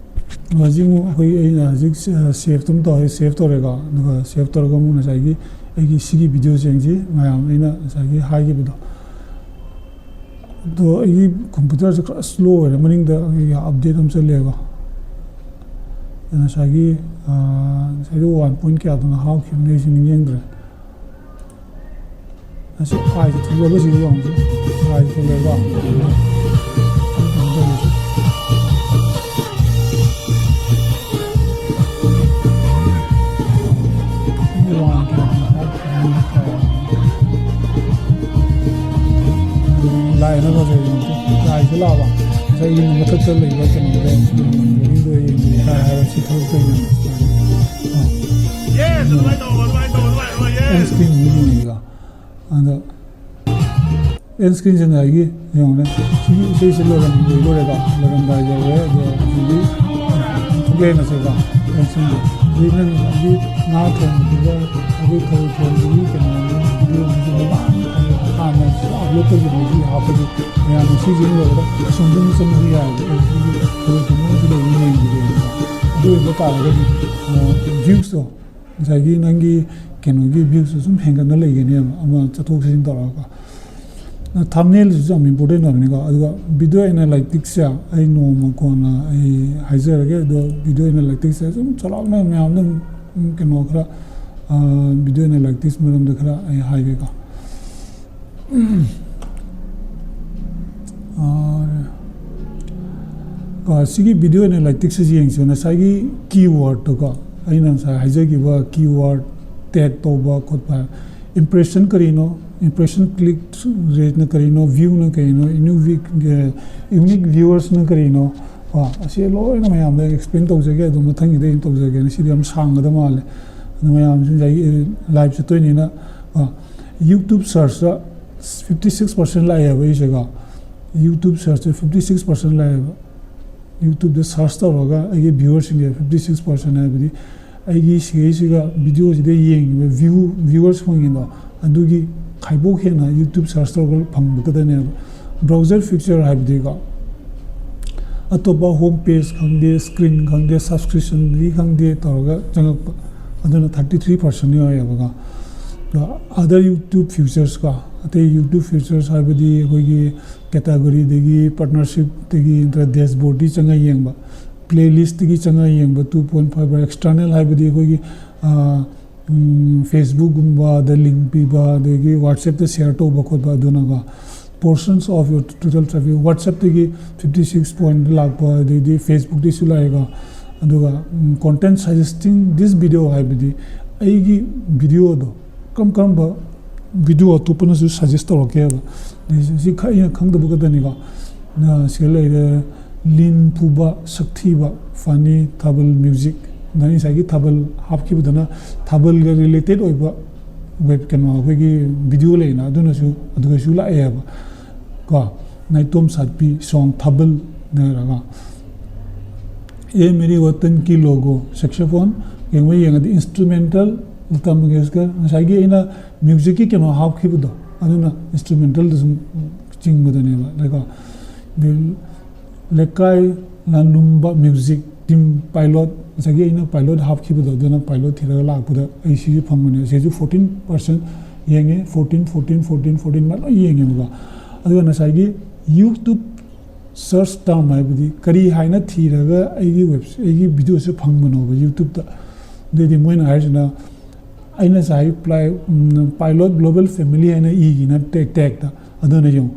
ꯍꯧꯖꯤꯛ ꯑꯃꯨꯛ ꯑꯩꯈꯣꯏ, ꯑꯩꯅ ꯍꯧꯖꯤꯛ, ꯑ, ꯁꯦꯞꯇꯨꯝ ꯇꯧꯔꯦ, ꯁꯦꯞ ꯇꯧꯔꯦꯀꯣ꯫ ꯑꯗꯨꯒ ꯁꯦꯞ ꯇꯧꯔꯒ ꯑꯃꯨꯛ ꯉꯁꯥꯏꯒꯤ ꯑꯩꯒꯤ ꯁꯤꯒꯤ ꯚꯤꯗꯤꯑꯣꯁꯦ ꯌꯦꯡꯁꯤ, ꯃꯌꯥꯝ ꯑꯩꯅ ꯉꯁꯥꯏꯒꯤ ꯍꯥꯏꯈꯤꯕꯗꯣ꯫ ꯑꯗꯣ ꯑꯩꯒꯤ ꯀꯝꯄ꯭ꯌꯨꯇꯔꯁꯦ ꯈꯔ ꯁ꯭ꯂꯣ ꯑꯣꯏꯔꯦ, ꯃꯅꯤꯡꯗ ꯑꯩꯒꯤ ꯑꯞꯗꯦꯠ ꯑꯃ ꯆꯠꯂꯦꯕ꯫ ꯉꯁꯥꯏꯒꯤ, ꯑ, ꯉꯁꯥꯏꯒꯤ ꯋꯥꯟ ꯄꯣꯏꯟ ꯀꯌꯥꯗꯅꯣ ꯍꯥꯞꯈꯤꯕꯅꯦ, ꯑꯩꯁꯨ ꯅꯤꯡꯁꯤꯡꯗ꯭ꯔꯦ꯫ ꯑꯁꯤ ꯑꯥꯏꯁꯤ ꯊꯨꯒꯠꯂꯒ ꯁꯤ ꯌꯦꯡꯉꯨꯁꯤ꯫ ꯑꯥꯏꯁꯤ ꯊꯨꯒꯠꯂꯒ꯫ ꯂꯥꯏꯅ ꯐꯖꯩ ꯌꯦꯡꯉꯨꯁꯤ꯫ ꯂꯥꯏꯁꯤ ꯂꯥꯛꯑꯕ? ꯉꯁꯥꯏꯒꯤ ꯃꯊꯛꯇ ꯂꯩꯕ ꯀꯩꯅꯣꯗꯣ, ꯃꯅꯤꯡꯗ ꯌꯦꯡꯉꯨꯁꯤ꯫ ꯂꯥꯏ ꯍꯥꯏꯔ ꯁꯤ ꯊꯣꯛꯂꯛꯇꯣꯏꯅꯦ꯫ And screen ꯌꯦꯡꯉꯤꯗ꯫ ꯑꯗ ꯑꯦꯟ ꯁ꯭ꯀ꯭ꯔꯤꯟꯁꯤꯅ ꯑꯩꯒꯤ ꯌꯦꯡꯉꯨꯅꯦ, ꯁꯤꯒꯤ ꯏꯁꯩꯁꯤ ꯂꯣꯏꯔꯝ-, ꯂꯣꯏꯔꯦꯀꯣ, ꯂꯣꯏꯔꯝꯗꯥꯏ ꯌꯧꯔꯦ꯫ ꯑꯗꯣ ꯍꯧꯖꯤꯛꯀꯤ ꯊꯣꯛꯂꯛꯑꯦꯅꯁꯦꯀꯣ, ꯑꯦꯟ ꯁ꯭ꯀ꯭ꯔꯤꯟꯁꯦ꯫ ꯍꯧꯖꯤꯛ ꯅꯪ ꯍꯧꯖꯤꯛ ꯉꯥ ꯊꯣꯡꯕꯗꯨꯒ ꯑꯩꯈꯣꯏ ꯊꯔꯣꯏ ꯊꯣꯡꯕꯒꯤ ꯀꯩꯅꯣ, ꯚꯤꯗꯤꯑꯣ ꯑꯃꯁꯨ ꯃꯃꯥꯡ ꯍꯥꯟꯅ ꯑꯞꯂꯣꯗ ꯇꯧꯈꯤꯕꯒꯤ ꯍꯥꯞꯄꯗꯤ ꯃꯌꯥꯝꯅ ꯁꯤꯁꯤ ꯂꯣꯏꯔꯒ ꯑꯁꯣꯝꯗ ꯑꯃꯨꯛ ꯆꯪꯕ ꯌꯥꯏꯑꯕ꯫ ꯑꯦ, ꯁꯤꯒꯤ ꯊꯔꯣꯏ ꯊꯣꯡꯕ ꯑꯃꯁꯨ ꯂꯩ ꯌꯦꯡꯈꯤꯒꯦ꯫ ꯑꯗꯨ ꯑꯣꯏꯕ ꯇꯥꯔꯒꯗꯤ, ꯑ, ꯚ꯭ꯌꯨꯁꯇꯣ ꯉꯁꯥꯏꯒꯤ ꯅꯪꯒꯤ ꯀꯩꯅꯣꯒꯤ ꯚ꯭ꯌꯨꯁꯇꯣ ꯁꯨꯝ ꯍꯦꯟꯒꯠꯅ ꯂꯩꯒꯅꯦꯕ, ꯑꯃ ꯆꯠꯊꯣꯛ ꯆꯠꯁꯤꯟ ꯇꯧꯔꯒꯀꯣ꯫ ꯊꯝꯅꯦꯜꯁꯤꯁꯨ ꯌꯥꯝ ꯏꯝꯄꯣꯔꯇꯦꯟ ꯑꯣꯏꯕꯅꯤꯀꯣ꯫ ꯑꯗꯨꯒ ꯚꯤꯗꯤꯑꯣ ꯑꯦꯅꯥꯂꯥꯏꯇꯤꯛꯁꯁꯦ ꯑꯩ ꯅꯣꯡꯃ ꯀꯣꯟꯅ ꯑꯩ ꯍꯥꯏꯖꯔꯒꯦ꯫ ꯑꯗꯣ ꯚꯤꯗꯤꯑꯣ ꯑꯦꯅꯥꯂꯥꯏꯇꯤꯛꯁꯁꯦ ꯁꯨꯝ ꯆꯥꯎꯔꯥꯛꯅ ꯃꯌꯥꯝꯗ ꯑꯗꯨꯝ ꯀꯩꯅꯣ ꯈꯔ, ꯑ, ꯚꯤꯗꯤꯑꯣ ꯑꯦꯅꯥꯂꯥꯏꯇꯤꯛꯁ ꯃꯔꯝꯗ ꯈꯔ ꯑꯩ ꯍꯥꯏꯒꯦꯀꯣ꯫ ꯑꯥ, ꯀꯣ, ꯁꯤꯒꯤ video analytics ꯁꯤ ꯌꯦꯡꯁꯤ꯫ ꯉꯁꯥꯏꯒꯤ keyword ꯇꯣ ꯀꯣ, ꯑꯩꯅ ꯉꯁꯥꯏ ꯍꯥꯏꯖꯈꯤꯕ keyword tag ꯇꯧꯕ ꯈꯣꯠꯄ, impression ꯀꯔꯤꯅꯣ, impression, click rate ꯅ ꯀꯔꯤꯅꯣ, view ꯅ ꯀꯔꯤꯅꯣ, unique, unique viewers ꯅ ꯀꯔꯤꯅꯣ, ꯀꯣ, ꯑꯁꯤ ꯂꯣꯏꯅ ꯃꯌꯥꯝꯗ explain ꯇꯧꯖꯒꯦ꯫ ꯑꯗꯨ ꯃꯊꯪꯒꯤꯗ ꯑꯩꯅ ꯇꯧꯖꯒꯦ꯫ ꯉꯁꯤꯗꯤ ꯌꯥꯝ ꯁꯥꯡꯒꯗꯕ ꯃꯥꯜꯂꯦ꯫ ꯑꯗꯨ ꯃꯌꯥꯝꯁꯨ ꯉꯁꯥꯏꯒꯤ live ꯆꯠꯇꯣꯏꯅꯤꯅ, ꯀꯣ, YouTube search ꯇ fifty six percent ꯂꯥꯛꯑꯦꯕ ꯑꯩꯁꯦꯀꯣ꯫ YouTube search ꯇ fifty six percent ꯂꯥꯛꯑꯦꯕ꯫ YouTube ꯇ search ꯇꯧꯔꯒ ꯑꯩꯒꯤ viewer ꯁꯤꯡꯁꯦ fifty six percent ꯍꯥꯏꯕꯗꯤ ꯑꯩꯒꯤ ꯁꯤꯒꯩꯁꯤꯒ video ꯁꯤꯗ ꯌꯦꯡꯉꯤꯕ view, viewers ꯐꯪꯉꯤꯗꯣ, ꯑꯗꯨꯒꯤ ꯈꯥꯏꯕꯣꯛ ꯍꯦꯟꯅ YouTube search ꯇꯧꯔꯒ ꯐꯪꯕ ꯈꯛꯇꯅꯦꯕ꯫ Browser feature ꯍꯥꯏꯕꯗꯤꯀꯣ, ꯑꯇꯣꯞꯄ home page ꯈꯪꯗꯦ, screen ꯈꯪꯗꯦ, subscription ꯗꯒꯤ ꯈꯪꯗꯦ ꯇꯧꯔꯒ ꯆꯪꯉꯛꯄ, ꯑꯗꯨꯅ thirty three percent ꯌꯧꯋꯦꯕꯀꯣ꯫ ꯑꯗꯣ other YouTube features ꯀꯣ, ꯑꯇꯩ YouTube features ꯍꯥꯏꯕꯗꯤ ꯑꯩꯈꯣꯏꯒꯤ category ꯗꯒꯤ, partnership ꯇꯒꯤ, ꯅꯠꯇ꯭ꯔꯒ dashboard ꯇꯒꯤ ꯆꯪꯉ ꯌꯦꯡꯕ, playlist ꯇꯒꯤ ꯆꯪꯉ ꯌꯦꯡꯕ, two point five external ꯍꯥꯏꯕꯗꯤ ꯑꯩꯈꯣꯏꯒꯤ, ꯑꯥ, ꯎꯝ, Facebook ꯒꯨꯝꯕꯗ link ꯄꯤꯕ, ꯑꯗꯒꯤ WhatsApp ꯇ share ꯇꯧꯕ ꯈꯣꯠꯄ, ꯑꯗꯨꯅꯀꯣ꯫ Portions of your total traffic, WhatsApp ꯇꯒꯤ fifty six point ꯂꯥꯛꯄ, ꯑꯗꯩꯗꯤ Facebook ꯇꯒꯤꯁꯨ ꯂꯥꯛꯑꯦꯀꯣ꯫ ꯑꯗꯨꯒ, ꯎꯝ, content suggesting this video ꯍꯥꯏꯕꯗꯤ ꯑꯩꯒꯤ video ꯗꯣ ꯀꯔꯝ ꯀꯔꯝꯕ video ꯑꯇꯣꯞꯄꯅꯁꯨ suggest ꯇꯧꯔꯛꯀꯦ ꯍꯥꯏꯕ꯫ ꯑꯗꯩ ꯁꯤ ꯈ-, ꯑꯩꯅ ꯈꯪꯗꯕ ꯈꯛꯇꯅꯤꯀꯣ꯫ ꯑ, ꯁꯤꯗ ꯂꯩꯔꯦ, ꯂꯤꯟ ꯐꯨꯕ, ꯁꯛꯊꯤꯕ, funny, ꯊꯥꯕꯜ, music꯫ ꯑꯗ ꯑꯩ ꯉꯁꯥꯏꯒꯤ ꯊꯥꯕꯜ ꯍꯥꯞꯈꯤꯕꯗꯨꯅ ꯊꯥꯕꯜꯒ related ꯑꯣꯏꯕ web, ꯀꯩꯅꯣ, ꯑꯩꯈꯣꯏꯒꯤ video ꯂꯩꯅ, ꯑꯗꯨꯅꯁꯨ, ꯑꯗꯨꯒꯁꯨ ꯂꯥꯛꯑꯦ ꯍꯥꯏꯕ ꯀꯣ꯫ ꯅꯥꯏꯇꯣꯝ ꯁꯥꯠꯄꯤ, song, ꯊꯥꯕꯜ ꯍꯥꯏꯔꯒ꯫ ꯑꯦ ꯃꯦꯔꯤ ꯋꯇꯟ ꯀꯤ ꯂꯣꯒꯣ, saxophone꯫ ꯌꯦꯡꯕ ꯌꯦꯡꯉꯗꯤ instrumental, ꯂꯇꯥ ꯃꯪꯒꯦꯁꯀꯔ, ꯉꯁꯥꯏꯒꯤ ꯑꯩꯅ music ꯀꯤ ꯀꯩꯅꯣ ꯍꯥꯞꯈꯤꯕꯗꯣ, ꯑꯗꯨꯅ instrumental ꯗ ꯁꯨꯝ ꯆꯤꯡꯕꯗꯅꯦꯕ, ꯂꯩꯀꯣ꯫ ꯑꯗꯩ ꯂꯩꯀꯥꯏ ꯂꯥꯂꯨꯝꯕ, music, team pilot, ꯉꯁꯥꯏꯒꯤ ꯑꯩꯅ pilot ꯍꯥꯞꯈꯤꯕꯗꯣ, ꯑꯗꯨꯅ pilot ꯊꯤꯔꯒ ꯂꯥꯛꯄꯗ ꯑꯩ ꯁꯤꯁꯨ ꯐꯪꯕꯅꯦ꯫ ꯁꯤꯁꯨ fourteen percent ꯌꯦꯡꯉꯦ, fourteen, fourteen, fourteen, fourteen ꯃꯥ ꯂꯣꯏ ꯌꯦꯡꯉꯦꯕꯀꯣ꯫ ꯑꯗꯨꯒ ꯉꯁꯥꯏꯒꯤ YouTube search term ꯍꯥꯏꯕꯗꯤ ꯀꯔꯤ ꯍꯥꯏꯅ ꯊꯤꯔꯒ ꯑꯩꯒꯤ web, ꯑꯩꯒꯤ video ꯁꯦ ꯐꯪꯕꯅꯣꯕ YouTube ꯇ꯫ ꯑꯗꯩꯗꯤ ꯃꯣꯏꯅ ꯍꯥꯏꯔꯤꯁꯤꯅ, ꯑꯩꯅ ꯉꯁꯥꯏ ꯄ꯭ꯂꯥꯏ-, ꯎꯝ, pilot global family ꯍꯥꯏꯅ ꯏꯒꯤꯅ tag, tag ꯇ꯫ ꯑꯗꯨꯅ ꯌꯦꯡꯉꯨ,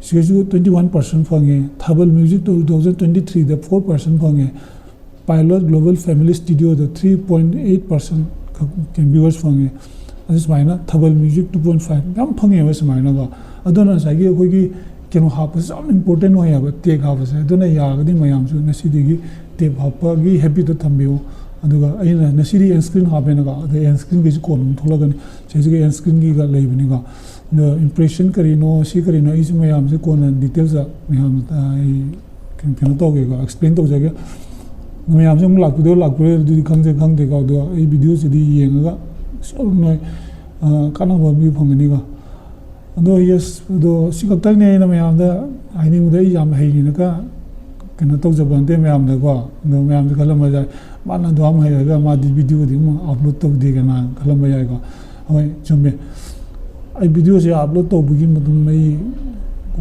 ꯁꯤꯒꯤꯁꯨ twenty one percent ꯐꯪꯉꯦ꯫ Thabal music two thousand twenty threeꯗ four percent ꯐꯪꯉꯦ꯫ Pilot Global Family Studioꯗ three point eight percent ꯈꯛ viewers ꯐꯪꯉꯦ꯫ ꯑꯗꯨ ꯁꯨꯃꯥꯏꯅ Thabal music two point five ꯌꯥꯝ ꯐꯪꯉꯦꯕ ꯁꯨꯃꯥꯏꯅꯀꯣ꯫ ꯑꯗꯨꯅ ꯉꯁꯥꯏꯒꯤ ꯑꯩꯈꯣꯏꯒꯤ ꯀꯩꯅꯣ ꯍꯥꯞꯄꯁꯦ ꯌꯥꯝ important ꯑꯣꯏꯌꯦꯕ, ꯇꯦꯒ ꯍꯥꯞꯄꯁꯦ꯫ ꯑꯗꯨꯅ ꯌꯥꯔꯒꯗꯤ ꯃꯌꯥꯝꯁꯨ ꯉꯁꯤꯗꯒꯤ ꯇꯦꯒ ꯍꯥꯞꯄꯒꯤ habitꯇꯣ ꯊꯝꯕꯤꯌꯨ꯫ ꯑꯗꯨꯒ ꯑꯩꯅ ꯉꯁꯤꯗꯤ end screen ꯍꯥꯞꯄꯦꯅꯀꯣ, ꯑꯗ end screenꯒꯤꯁꯨ ꯀꯣꯟꯅ ꯑꯃꯨꯛ ꯊꯣꯛꯂꯛꯀꯅꯤ꯫ ꯁꯤꯁꯤꯒ end screenꯒꯤꯒ ꯂꯩꯕꯅꯤꯀꯣ꯫ ꯑꯗꯣ impression ꯀꯔꯤꯅꯣ, ꯁꯤ ꯀꯔꯤꯅꯣ, ꯑꯩꯁꯨ ꯃꯌꯥꯝꯁꯦ ꯀꯣꯟꯅ detailsꯇ ꯃꯌꯥꯝ ꯑꯩ ꯀꯩꯅꯣ ꯇꯧꯒꯦꯀꯣ, explain ꯇꯧꯖꯒꯦ꯫ ꯃꯌꯥꯝꯁꯦ ꯑꯃꯨꯛ ꯂꯥꯛꯄꯤꯗꯣꯏꯔꯣ ꯂꯥꯛꯄꯤꯔꯣꯏ ꯑꯗꯨꯗꯤ ꯈꯪꯗꯦ, ꯈꯪꯗꯦꯀꯣ꯫ ꯑꯗꯣ ꯑꯩ videoꯁꯤꯗꯤ ꯌꯦꯡꯉꯒ ꯁꯣꯏꯗꯅ ꯅꯣꯏ, ꯑ, ꯀꯥꯟꯅꯕ ꯑꯃꯗꯤ ꯐꯪꯒꯅꯤꯀꯣ꯫ ꯑꯗꯣ yes, ꯑꯗꯣ ꯁꯤ ꯈꯛꯇꯪꯅꯦ ꯑꯩꯅ ꯃꯌꯥꯝꯗ ꯍꯥꯏꯅꯤꯡꯕꯗ꯫ ꯑꯩ ꯌꯥꯝ ꯍꯩꯅꯤꯅꯀ ꯀꯩꯅꯣ ꯇꯧꯖꯕ ꯅꯠꯇꯦ ꯃꯌꯥꯝꯗꯀꯣ꯫ ꯑꯗꯣ ꯃꯌꯥꯝꯁꯦ ꯈꯜꯂꯝꯕ ꯌꯥꯏ, "ꯃꯥꯅ ꯑꯗꯨ ꯌꯥꯝ ꯍꯩꯔꯒ ꯃꯥꯗꯤ videoꯗꯤ ꯑꯃꯨꯛ upload ꯇꯧꯗꯦ" ꯀꯅ ꯈꯜꯂꯝꯕ ꯌꯥꯏꯀꯣ꯫ ꯍꯣꯏ, ꯆꯨꯝꯃꯦ꯫ ꯑꯩ videoꯁꯦ upload ꯇꯧꯕꯒꯤ ꯃꯇꯝ ꯑꯩ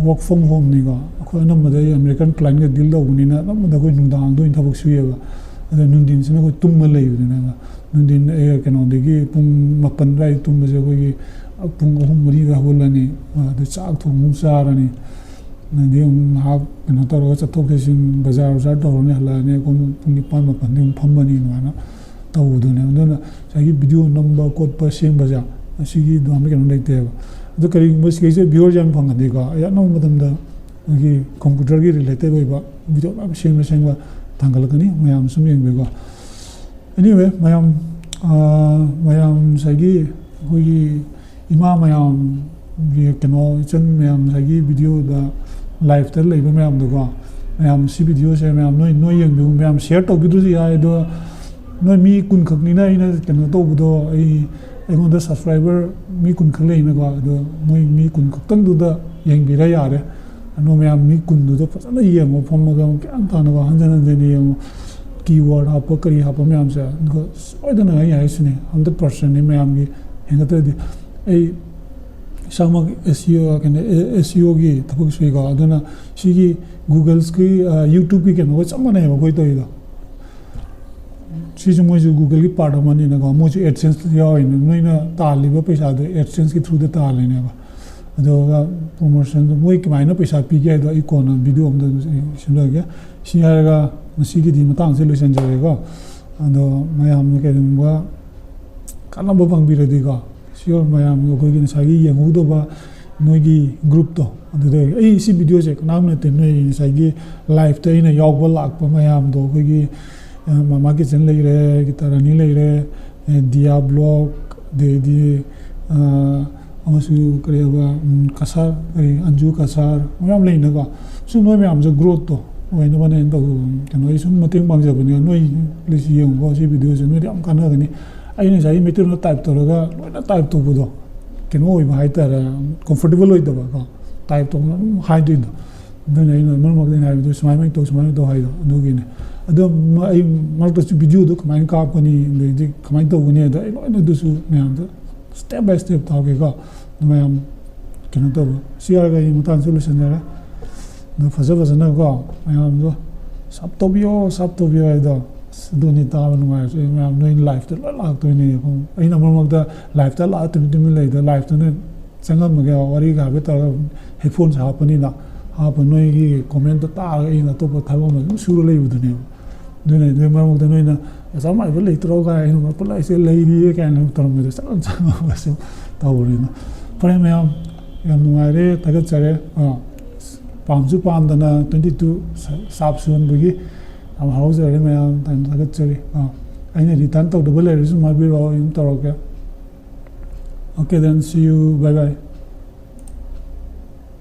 work from homeꯅꯤꯀꯣ꯫ ꯑꯩꯈꯣꯏ ꯑꯅꯝꯕꯗ ꯑꯩ American clientꯀ deal ꯇꯧꯕꯅꯤꯅ ꯑꯅꯝꯕꯗ ꯑꯩꯈꯣꯏ ꯅꯨꯡꯗꯥꯡꯗ ꯑꯣꯏꯅ ꯊꯕꯛ ꯁꯨꯏꯌꯦꯕ꯫ ꯑꯗꯣ ꯅꯨꯡꯊꯤꯟꯁꯤꯅ ꯑꯩꯈꯣꯏ ꯇꯨꯝꯃ ꯂꯩꯕꯅꯤꯅ, ꯅꯨꯡꯊꯤꯟ ꯑꯩ ꯀꯩꯅꯣꯗꯒꯤ ꯄꯨꯡ ꯃꯥꯄꯟ ꯑꯗꯨꯋꯥꯏꯗ ꯇꯨꯝꯕꯁꯦ ꯑꯩꯈꯣꯏꯒꯤ ꯄꯨꯡ ꯑꯍꯨꯝ ꯃꯔꯤꯗ ꯍꯧꯒꯠꯂꯅꯤ꯫ ꯑꯗꯨ ꯆꯥꯛ ꯊꯣꯡ ꯑꯃꯨꯛ ꯆꯥꯔꯅꯤ꯫ ꯑꯗꯩ ꯑꯃꯨꯛ ꯉꯥꯏꯍꯥꯛ ꯀꯩꯅꯣ ꯇꯧꯔꯒ ꯆꯠꯊꯣꯛ ꯆꯠꯁꯤꯟ ꯕꯖꯥꯔ ꯕꯖꯥꯔ ꯇꯧꯔꯅꯤ, ꯍꯜꯂꯛꯑꯅꯤ꯫ ꯑꯩꯈꯣꯏ ꯑꯃꯨꯛ ꯄꯨꯡ ꯅꯤꯄꯥꯟ ꯃꯥꯄꯟꯗꯤ ꯑꯃꯨꯛ ꯐꯝꯃꯅꯤ꯫ ꯑꯗꯨꯃꯥꯏꯅ ꯇꯧꯕꯗꯨꯅꯦ꯫ ꯑꯗꯨꯅ ꯉꯁꯥꯏꯒꯤ video ꯅꯝꯕ ꯈꯣꯠꯄ ꯁꯦꯝꯕꯁꯦ ꯑꯁꯤꯒꯤ ꯑꯗꯨꯃꯥꯏꯅ ꯀꯩꯅꯣ ꯂꯩꯇꯦꯕ꯫ ꯑꯗꯣ ꯀꯔꯤꯒꯨꯝꯕ ꯁꯤꯒꯩꯁꯦ viewers ꯌꯥꯝ ꯐꯪꯉꯗꯤꯀꯣ, ꯑꯩ ꯑꯅꯧꯕ ꯃꯇꯝꯗ ꯑꯩꯈꯣꯏꯒꯤ computerꯒꯤ related ꯑꯣꯏꯕ video ꯃꯌꯥꯝ ꯁꯦꯝꯕ ꯁꯦꯝꯕ ꯊꯥꯡꯒꯠꯂꯛꯀꯅꯤ, ꯃꯌꯥꯝ ꯁꯨꯝ ꯌꯦꯡꯕꯤꯌꯨꯀꯣ꯫ Anyway, ꯃꯌꯥꯝ, ꯑꯥ, ꯃꯌꯥꯝ ꯉꯁꯥꯏꯒꯤ ꯑꯩꯈꯣꯏꯒꯤ ꯏꯃꯥ ꯃꯌꯥꯝꯒꯤ ꯀꯩꯅꯣ, ꯏꯆꯟ ꯃꯌꯥꯝ ꯉꯁꯥꯏꯒꯤ videoꯗ liveꯇ ꯂꯩꯕ ꯃꯌꯥꯝꯗꯣꯀꯣ, ꯃꯌꯥꯝ ꯁꯤ videoꯁꯦ ꯃꯌꯥꯝ ꯅꯣꯏ, ꯅꯣꯏ ꯌꯦꯡꯕꯤꯌꯨ, ꯃꯌꯥꯝ share ꯇꯧꯕꯤꯗ꯭ꯔꯁꯨ ꯌꯥꯏ꯫ ꯑꯗꯣ ꯅꯣꯏ ꯃꯤ ꯀꯨꯟ ꯈꯛꯅꯤꯅ ꯑꯩꯅ ꯀꯩꯅꯣ ꯇꯧꯕꯗꯣ, ꯑꯩ, ꯑꯩꯉꯣꯟꯗ subscriber ꯃꯤ ꯀꯨꯟ ꯈꯛ ꯂꯩꯅꯀꯣ, ꯑꯗꯣ ꯃꯣꯏ ꯃꯤ ꯀꯨꯟ ꯈꯛꯇꯪꯗꯨꯗ ꯌꯦꯡꯕꯤꯔ ꯌꯥꯔꯦ꯫ ꯑꯗꯣ ꯃꯌꯥꯝ ꯃꯤ ꯀꯨꯟꯗꯨꯗ ꯐꯖꯅ ꯌꯦꯡꯉꯣ, ꯐꯝꯃꯒ ꯑꯃꯨꯛ ꯒ꯭ꯌꯥꯟ ꯇꯥꯅꯀꯣ, ꯍꯟꯖꯟ ꯍꯟꯖꯟ ꯌꯦꯡꯉꯣ꯫ Keyword ꯍꯥꯞꯄ ꯀꯔꯤ ꯍꯥꯞꯄ ꯃꯌꯥꯝꯁꯦ, ꯑꯗꯨꯒ ꯁꯣꯏꯗꯅ ꯑꯩ ꯍꯥꯏꯁꯤꯅꯦ, hundred percentꯅꯤ ꯃꯌꯥꯝꯒꯤ ꯍꯦꯟꯒꯠꯇ꯭ꯔꯗꯤ꯫ ꯑꯩ ꯏꯁꯥꯃꯛ SEO, ꯀꯩꯅꯣ, SEOꯒꯤ ꯊꯕꯛ ꯁꯨꯏꯀꯣ, ꯑꯗꯨꯅ ꯁꯤꯒꯤ Googleꯒꯤ, ꯑ, YouTubeꯀꯤ ꯀꯩꯅꯣꯒ ꯆꯞ ꯃꯥꯟꯅꯩꯕ ꯑꯩꯈꯣꯏ ꯇꯧꯔꯤꯗꯣ꯫ ꯁꯤꯁꯨ ꯃꯣꯏꯁꯨ Googleꯒꯤ part ꯑꯃꯅꯤꯅꯀꯣ, ꯃꯣꯏꯁꯨ AdSense ꯌꯥꯎꯔꯤꯅꯦ, ꯅꯣꯏꯅ ꯇꯥꯜꯂꯤꯕ ꯄꯩꯁꯥꯗꯣ AdSenseꯀꯤ throughꯗ ꯇꯥꯜꯂꯤꯅꯦꯕ꯫ ꯑꯗꯨꯒ ꯄ꯭ꯔꯣꯃꯣꯁꯟꯗꯣ ꯃꯣꯏ ꯀꯃꯥꯏꯅ ꯄꯩꯁꯥ ꯄꯤꯒꯦ ꯍꯥꯏꯗꯣ ꯑꯩ ꯀꯣꯟꯅ ꯚꯤꯗꯤꯑꯣ ꯑꯝꯗ ꯁꯦꯝꯖꯔꯒꯦ꯫ ꯁꯤ ꯍꯥꯏꯔꯒ ꯉꯁꯤꯒꯤꯗꯤ ꯃꯇꯥꯡꯁꯦ ꯂꯣꯏꯁꯤꯟꯖꯔꯒꯦꯀꯣ꯫ ꯑꯗꯣ ꯃꯌꯥꯝꯅ ꯀꯩꯒꯨꯝꯕ ꯀꯥꯟꯅꯕ ꯐꯪꯕꯤꯔꯗꯤꯀꯣ, ꯁꯤꯌꯣꯔ ꯃꯌꯥꯝ ꯑꯩꯈꯣꯏꯒꯤ ꯉꯁꯥꯏꯒꯤ ꯌꯦꯡꯍꯧꯗꯕ ꯅꯣꯏꯒꯤ ꯒ꯭ꯔꯨꯞꯇꯣ ꯑꯗꯨꯗ ꯑꯩ ꯁꯤ ꯚꯤꯗꯤꯑꯣꯁꯦ ꯀꯅꯥꯝ ꯅꯠꯇꯦ, ꯅꯣꯏ ꯉꯁꯥꯏꯒꯤ ꯂꯥꯏꯐꯇ ꯑꯩꯅ ꯌꯥꯎꯕ ꯂꯥꯛꯄ ꯃꯌꯥꯝꯗꯣ, ꯑꯩꯈꯣꯏꯒꯤ ꯃꯃꯥ ꯀꯤꯆꯟ ꯂꯩꯔꯦ, ꯒꯤꯇꯥ ꯔꯥꯅꯤ ꯂꯩꯔꯦ, ꯗꯤꯌꯥ ꯕ꯭ꯂꯣꯛ, ꯑꯗꯩꯗꯤ ꯑꯃꯁꯨ ꯀꯔꯤ ꯍꯥꯏꯕ, ꯀꯁꯥꯔ, ꯀꯔꯤ ꯑꯟꯖꯨ ꯀꯁꯥꯔ, ꯃꯌꯥꯝ ꯂꯩꯅꯀꯣ꯫ ꯁꯨꯝ ꯅꯣꯏ ꯃꯌꯥꯝꯁꯦ ꯒ꯭ꯔꯣꯠꯇꯣ ꯑꯣꯏꯅꯕꯅꯦꯅ ꯇꯧꯕ꯫ ꯀꯩꯅꯣ, ꯑꯩ ꯁꯨꯝ ꯃꯇꯦꯡ ꯄꯥꯡꯖꯕꯅꯦ꯫ ꯅꯣꯏ ꯂꯩꯁꯤ ꯌꯦꯡꯉꯨꯀꯣ, ꯁꯤ ꯚꯤꯗꯤꯑꯣꯁꯦ ꯅꯣꯏꯗ ꯌꯥꯝ ꯀꯥꯟꯅꯒꯅꯤ꯫ ꯑꯩꯅ ꯉꯁꯥꯏꯒꯤ ꯃꯩꯇꯩꯂꯣꯟꯗ ꯇꯥꯏꯞ ꯇꯧꯔꯒ ꯂꯣꯏꯅ ꯇꯥꯏꯞ ꯇꯧꯕꯗꯣ ꯀꯩꯅꯣ ꯑꯣꯏꯕ ꯍꯥꯏꯇꯥꯔꯦ, ꯀꯝꯐꯣꯔꯇꯦꯕꯜ ꯑꯣꯏꯗꯕꯀꯣ, ꯇꯥꯏꯞ ꯇꯧꯅ ꯑꯗꯨꯝ ꯍꯥꯏꯗꯣꯏꯗꯣ꯫ ꯑꯗꯨꯅ ꯑꯩꯅ ꯃꯔꯛ ꯃꯔꯛꯇ ꯑꯩꯅ ꯍꯥꯏꯕꯗꯣ, "ꯁꯨꯃꯥꯏꯅ ꯇꯧ, ꯁꯨꯃꯥꯏꯅ ꯇꯧ" ꯍꯥꯏꯗꯣ ꯑꯗꯨꯒꯤꯅꯦ꯫ ꯑꯗꯣ ꯃ-, ꯑꯩ ꯃꯔꯛꯇꯁꯨ ꯚꯤꯗꯤꯑꯣꯗꯣ ꯀꯃꯥꯏꯅ ꯀꯥꯞꯀꯅꯤ, ꯑꯗꯩꯗꯤ ꯀꯃꯥꯏꯅ ꯇꯧꯒꯅꯤ ꯍꯥꯏꯗꯣ ꯑꯩ ꯂꯣꯏꯅ ꯑꯗꯨꯁꯨ ꯃꯌꯥꯝꯗ step by step ꯇꯥꯛꯀꯦꯀꯣ꯫ ꯑꯗꯨ ꯃꯌꯥꯝ ꯀꯩꯅꯣ ꯇꯧꯕ꯫ ꯁꯤ ꯍꯥꯏꯔꯒ ꯑꯩ ꯃꯇꯥꯡꯁꯨ ꯂꯣꯏꯁꯤꯟꯖꯔꯦ꯫ ꯑꯗꯨ ꯐꯖ ꯐꯖꯅꯀꯣ ꯃꯌꯥꯝꯗꯣ "ꯁꯞ ꯇꯧꯕꯤꯌꯣ, ꯁꯞ ꯇꯧꯕꯤꯌꯣ" ꯍꯥꯏꯗꯣ, ꯑꯁ, ꯑꯗꯨꯅꯤ ꯇꯥꯕ ꯅꯨꯡꯉꯥꯏꯔꯁꯨ꯫ ꯑꯩ ꯃꯌꯥꯝ ꯅꯣꯏ ꯂꯥꯏꯐꯇ ꯂꯣꯏ ꯂꯥꯛꯇꯣꯏꯅꯦ꯫ ꯑꯩꯅ ꯃꯔꯛ ꯃꯔꯛꯇ ꯂꯥꯏꯐꯇ ꯂꯥꯛꯑ ꯇꯨꯃꯤꯟ ꯇꯨꯃꯤꯟ ꯂꯩꯗ, ꯂꯥꯏꯐꯇꯅ ꯆꯪꯉꯝꯃꯒꯦ, ꯋꯥꯔꯤꯒ ꯍꯥꯏꯐꯦꯠ ꯇꯧꯔꯒ ꯍꯦꯠꯐꯣꯟꯁꯦ ꯍꯥꯞꯄꯅꯤꯅ, ꯍꯥꯞꯄ ꯅꯣꯏꯒꯤ ꯀꯣꯃꯦꯟꯇꯣ ꯇꯥꯔꯒ ꯑꯩꯅ ꯑꯇꯣꯞꯄ ꯊꯕꯛ ꯑꯃ ꯑꯗꯨꯝ ꯁꯨꯔ ꯂꯩꯕꯗꯨꯅꯦꯕ꯫ ꯑꯗꯨꯅ ꯑꯗꯨꯒꯤ ꯃꯔꯛ ꯃꯔꯛꯇ ꯅꯣꯏꯅ "ꯑꯦꯛꯖꯥꯝ ꯍꯥꯏꯕ ꯂꯩꯇ꯭ꯔꯣ?" ꯀꯥꯏꯅ, "ꯄꯨꯂꯥꯏꯁꯦ ꯂꯩꯔꯤꯌꯦ" ꯀꯥꯏꯅ ꯇꯧꯔꯝꯕꯗꯣ ꯆꯞ ꯆꯞ ꯃꯥꯟꯅꯕꯁꯨ ꯇꯧꯕꯅꯤꯅ꯫ ꯐꯔꯦ ꯃꯌꯥꯝ, ꯌꯥꯝ ꯅꯨꯡꯉꯥꯏꯔꯦ, ꯊꯥꯒꯠꯆꯔꯦ꯫ ꯑꯥ, ꯄꯥꯝꯁꯨ ꯄꯥꯝꯗꯅ twenty two ꯁꯥꯞ ꯁꯨꯍꯟꯕꯒꯤ ꯌꯥꯝ ꯍꯔꯥꯎꯖꯔꯦ ꯃꯌꯥꯝ, ꯌꯥꯝ ꯊꯥꯒꯠꯆꯔꯤ꯫ ꯑꯥ, ꯑꯩꯅ ꯔꯤꯇꯔꯟ ꯇꯧꯗꯕ ꯂꯩꯔꯁꯨ ꯍꯥꯏꯕꯤꯔꯛꯑꯣ, ꯑꯩ ꯑꯗꯨꯝ ꯇꯧꯔꯛꯀꯦ꯫ Okay, then see you, bye bye.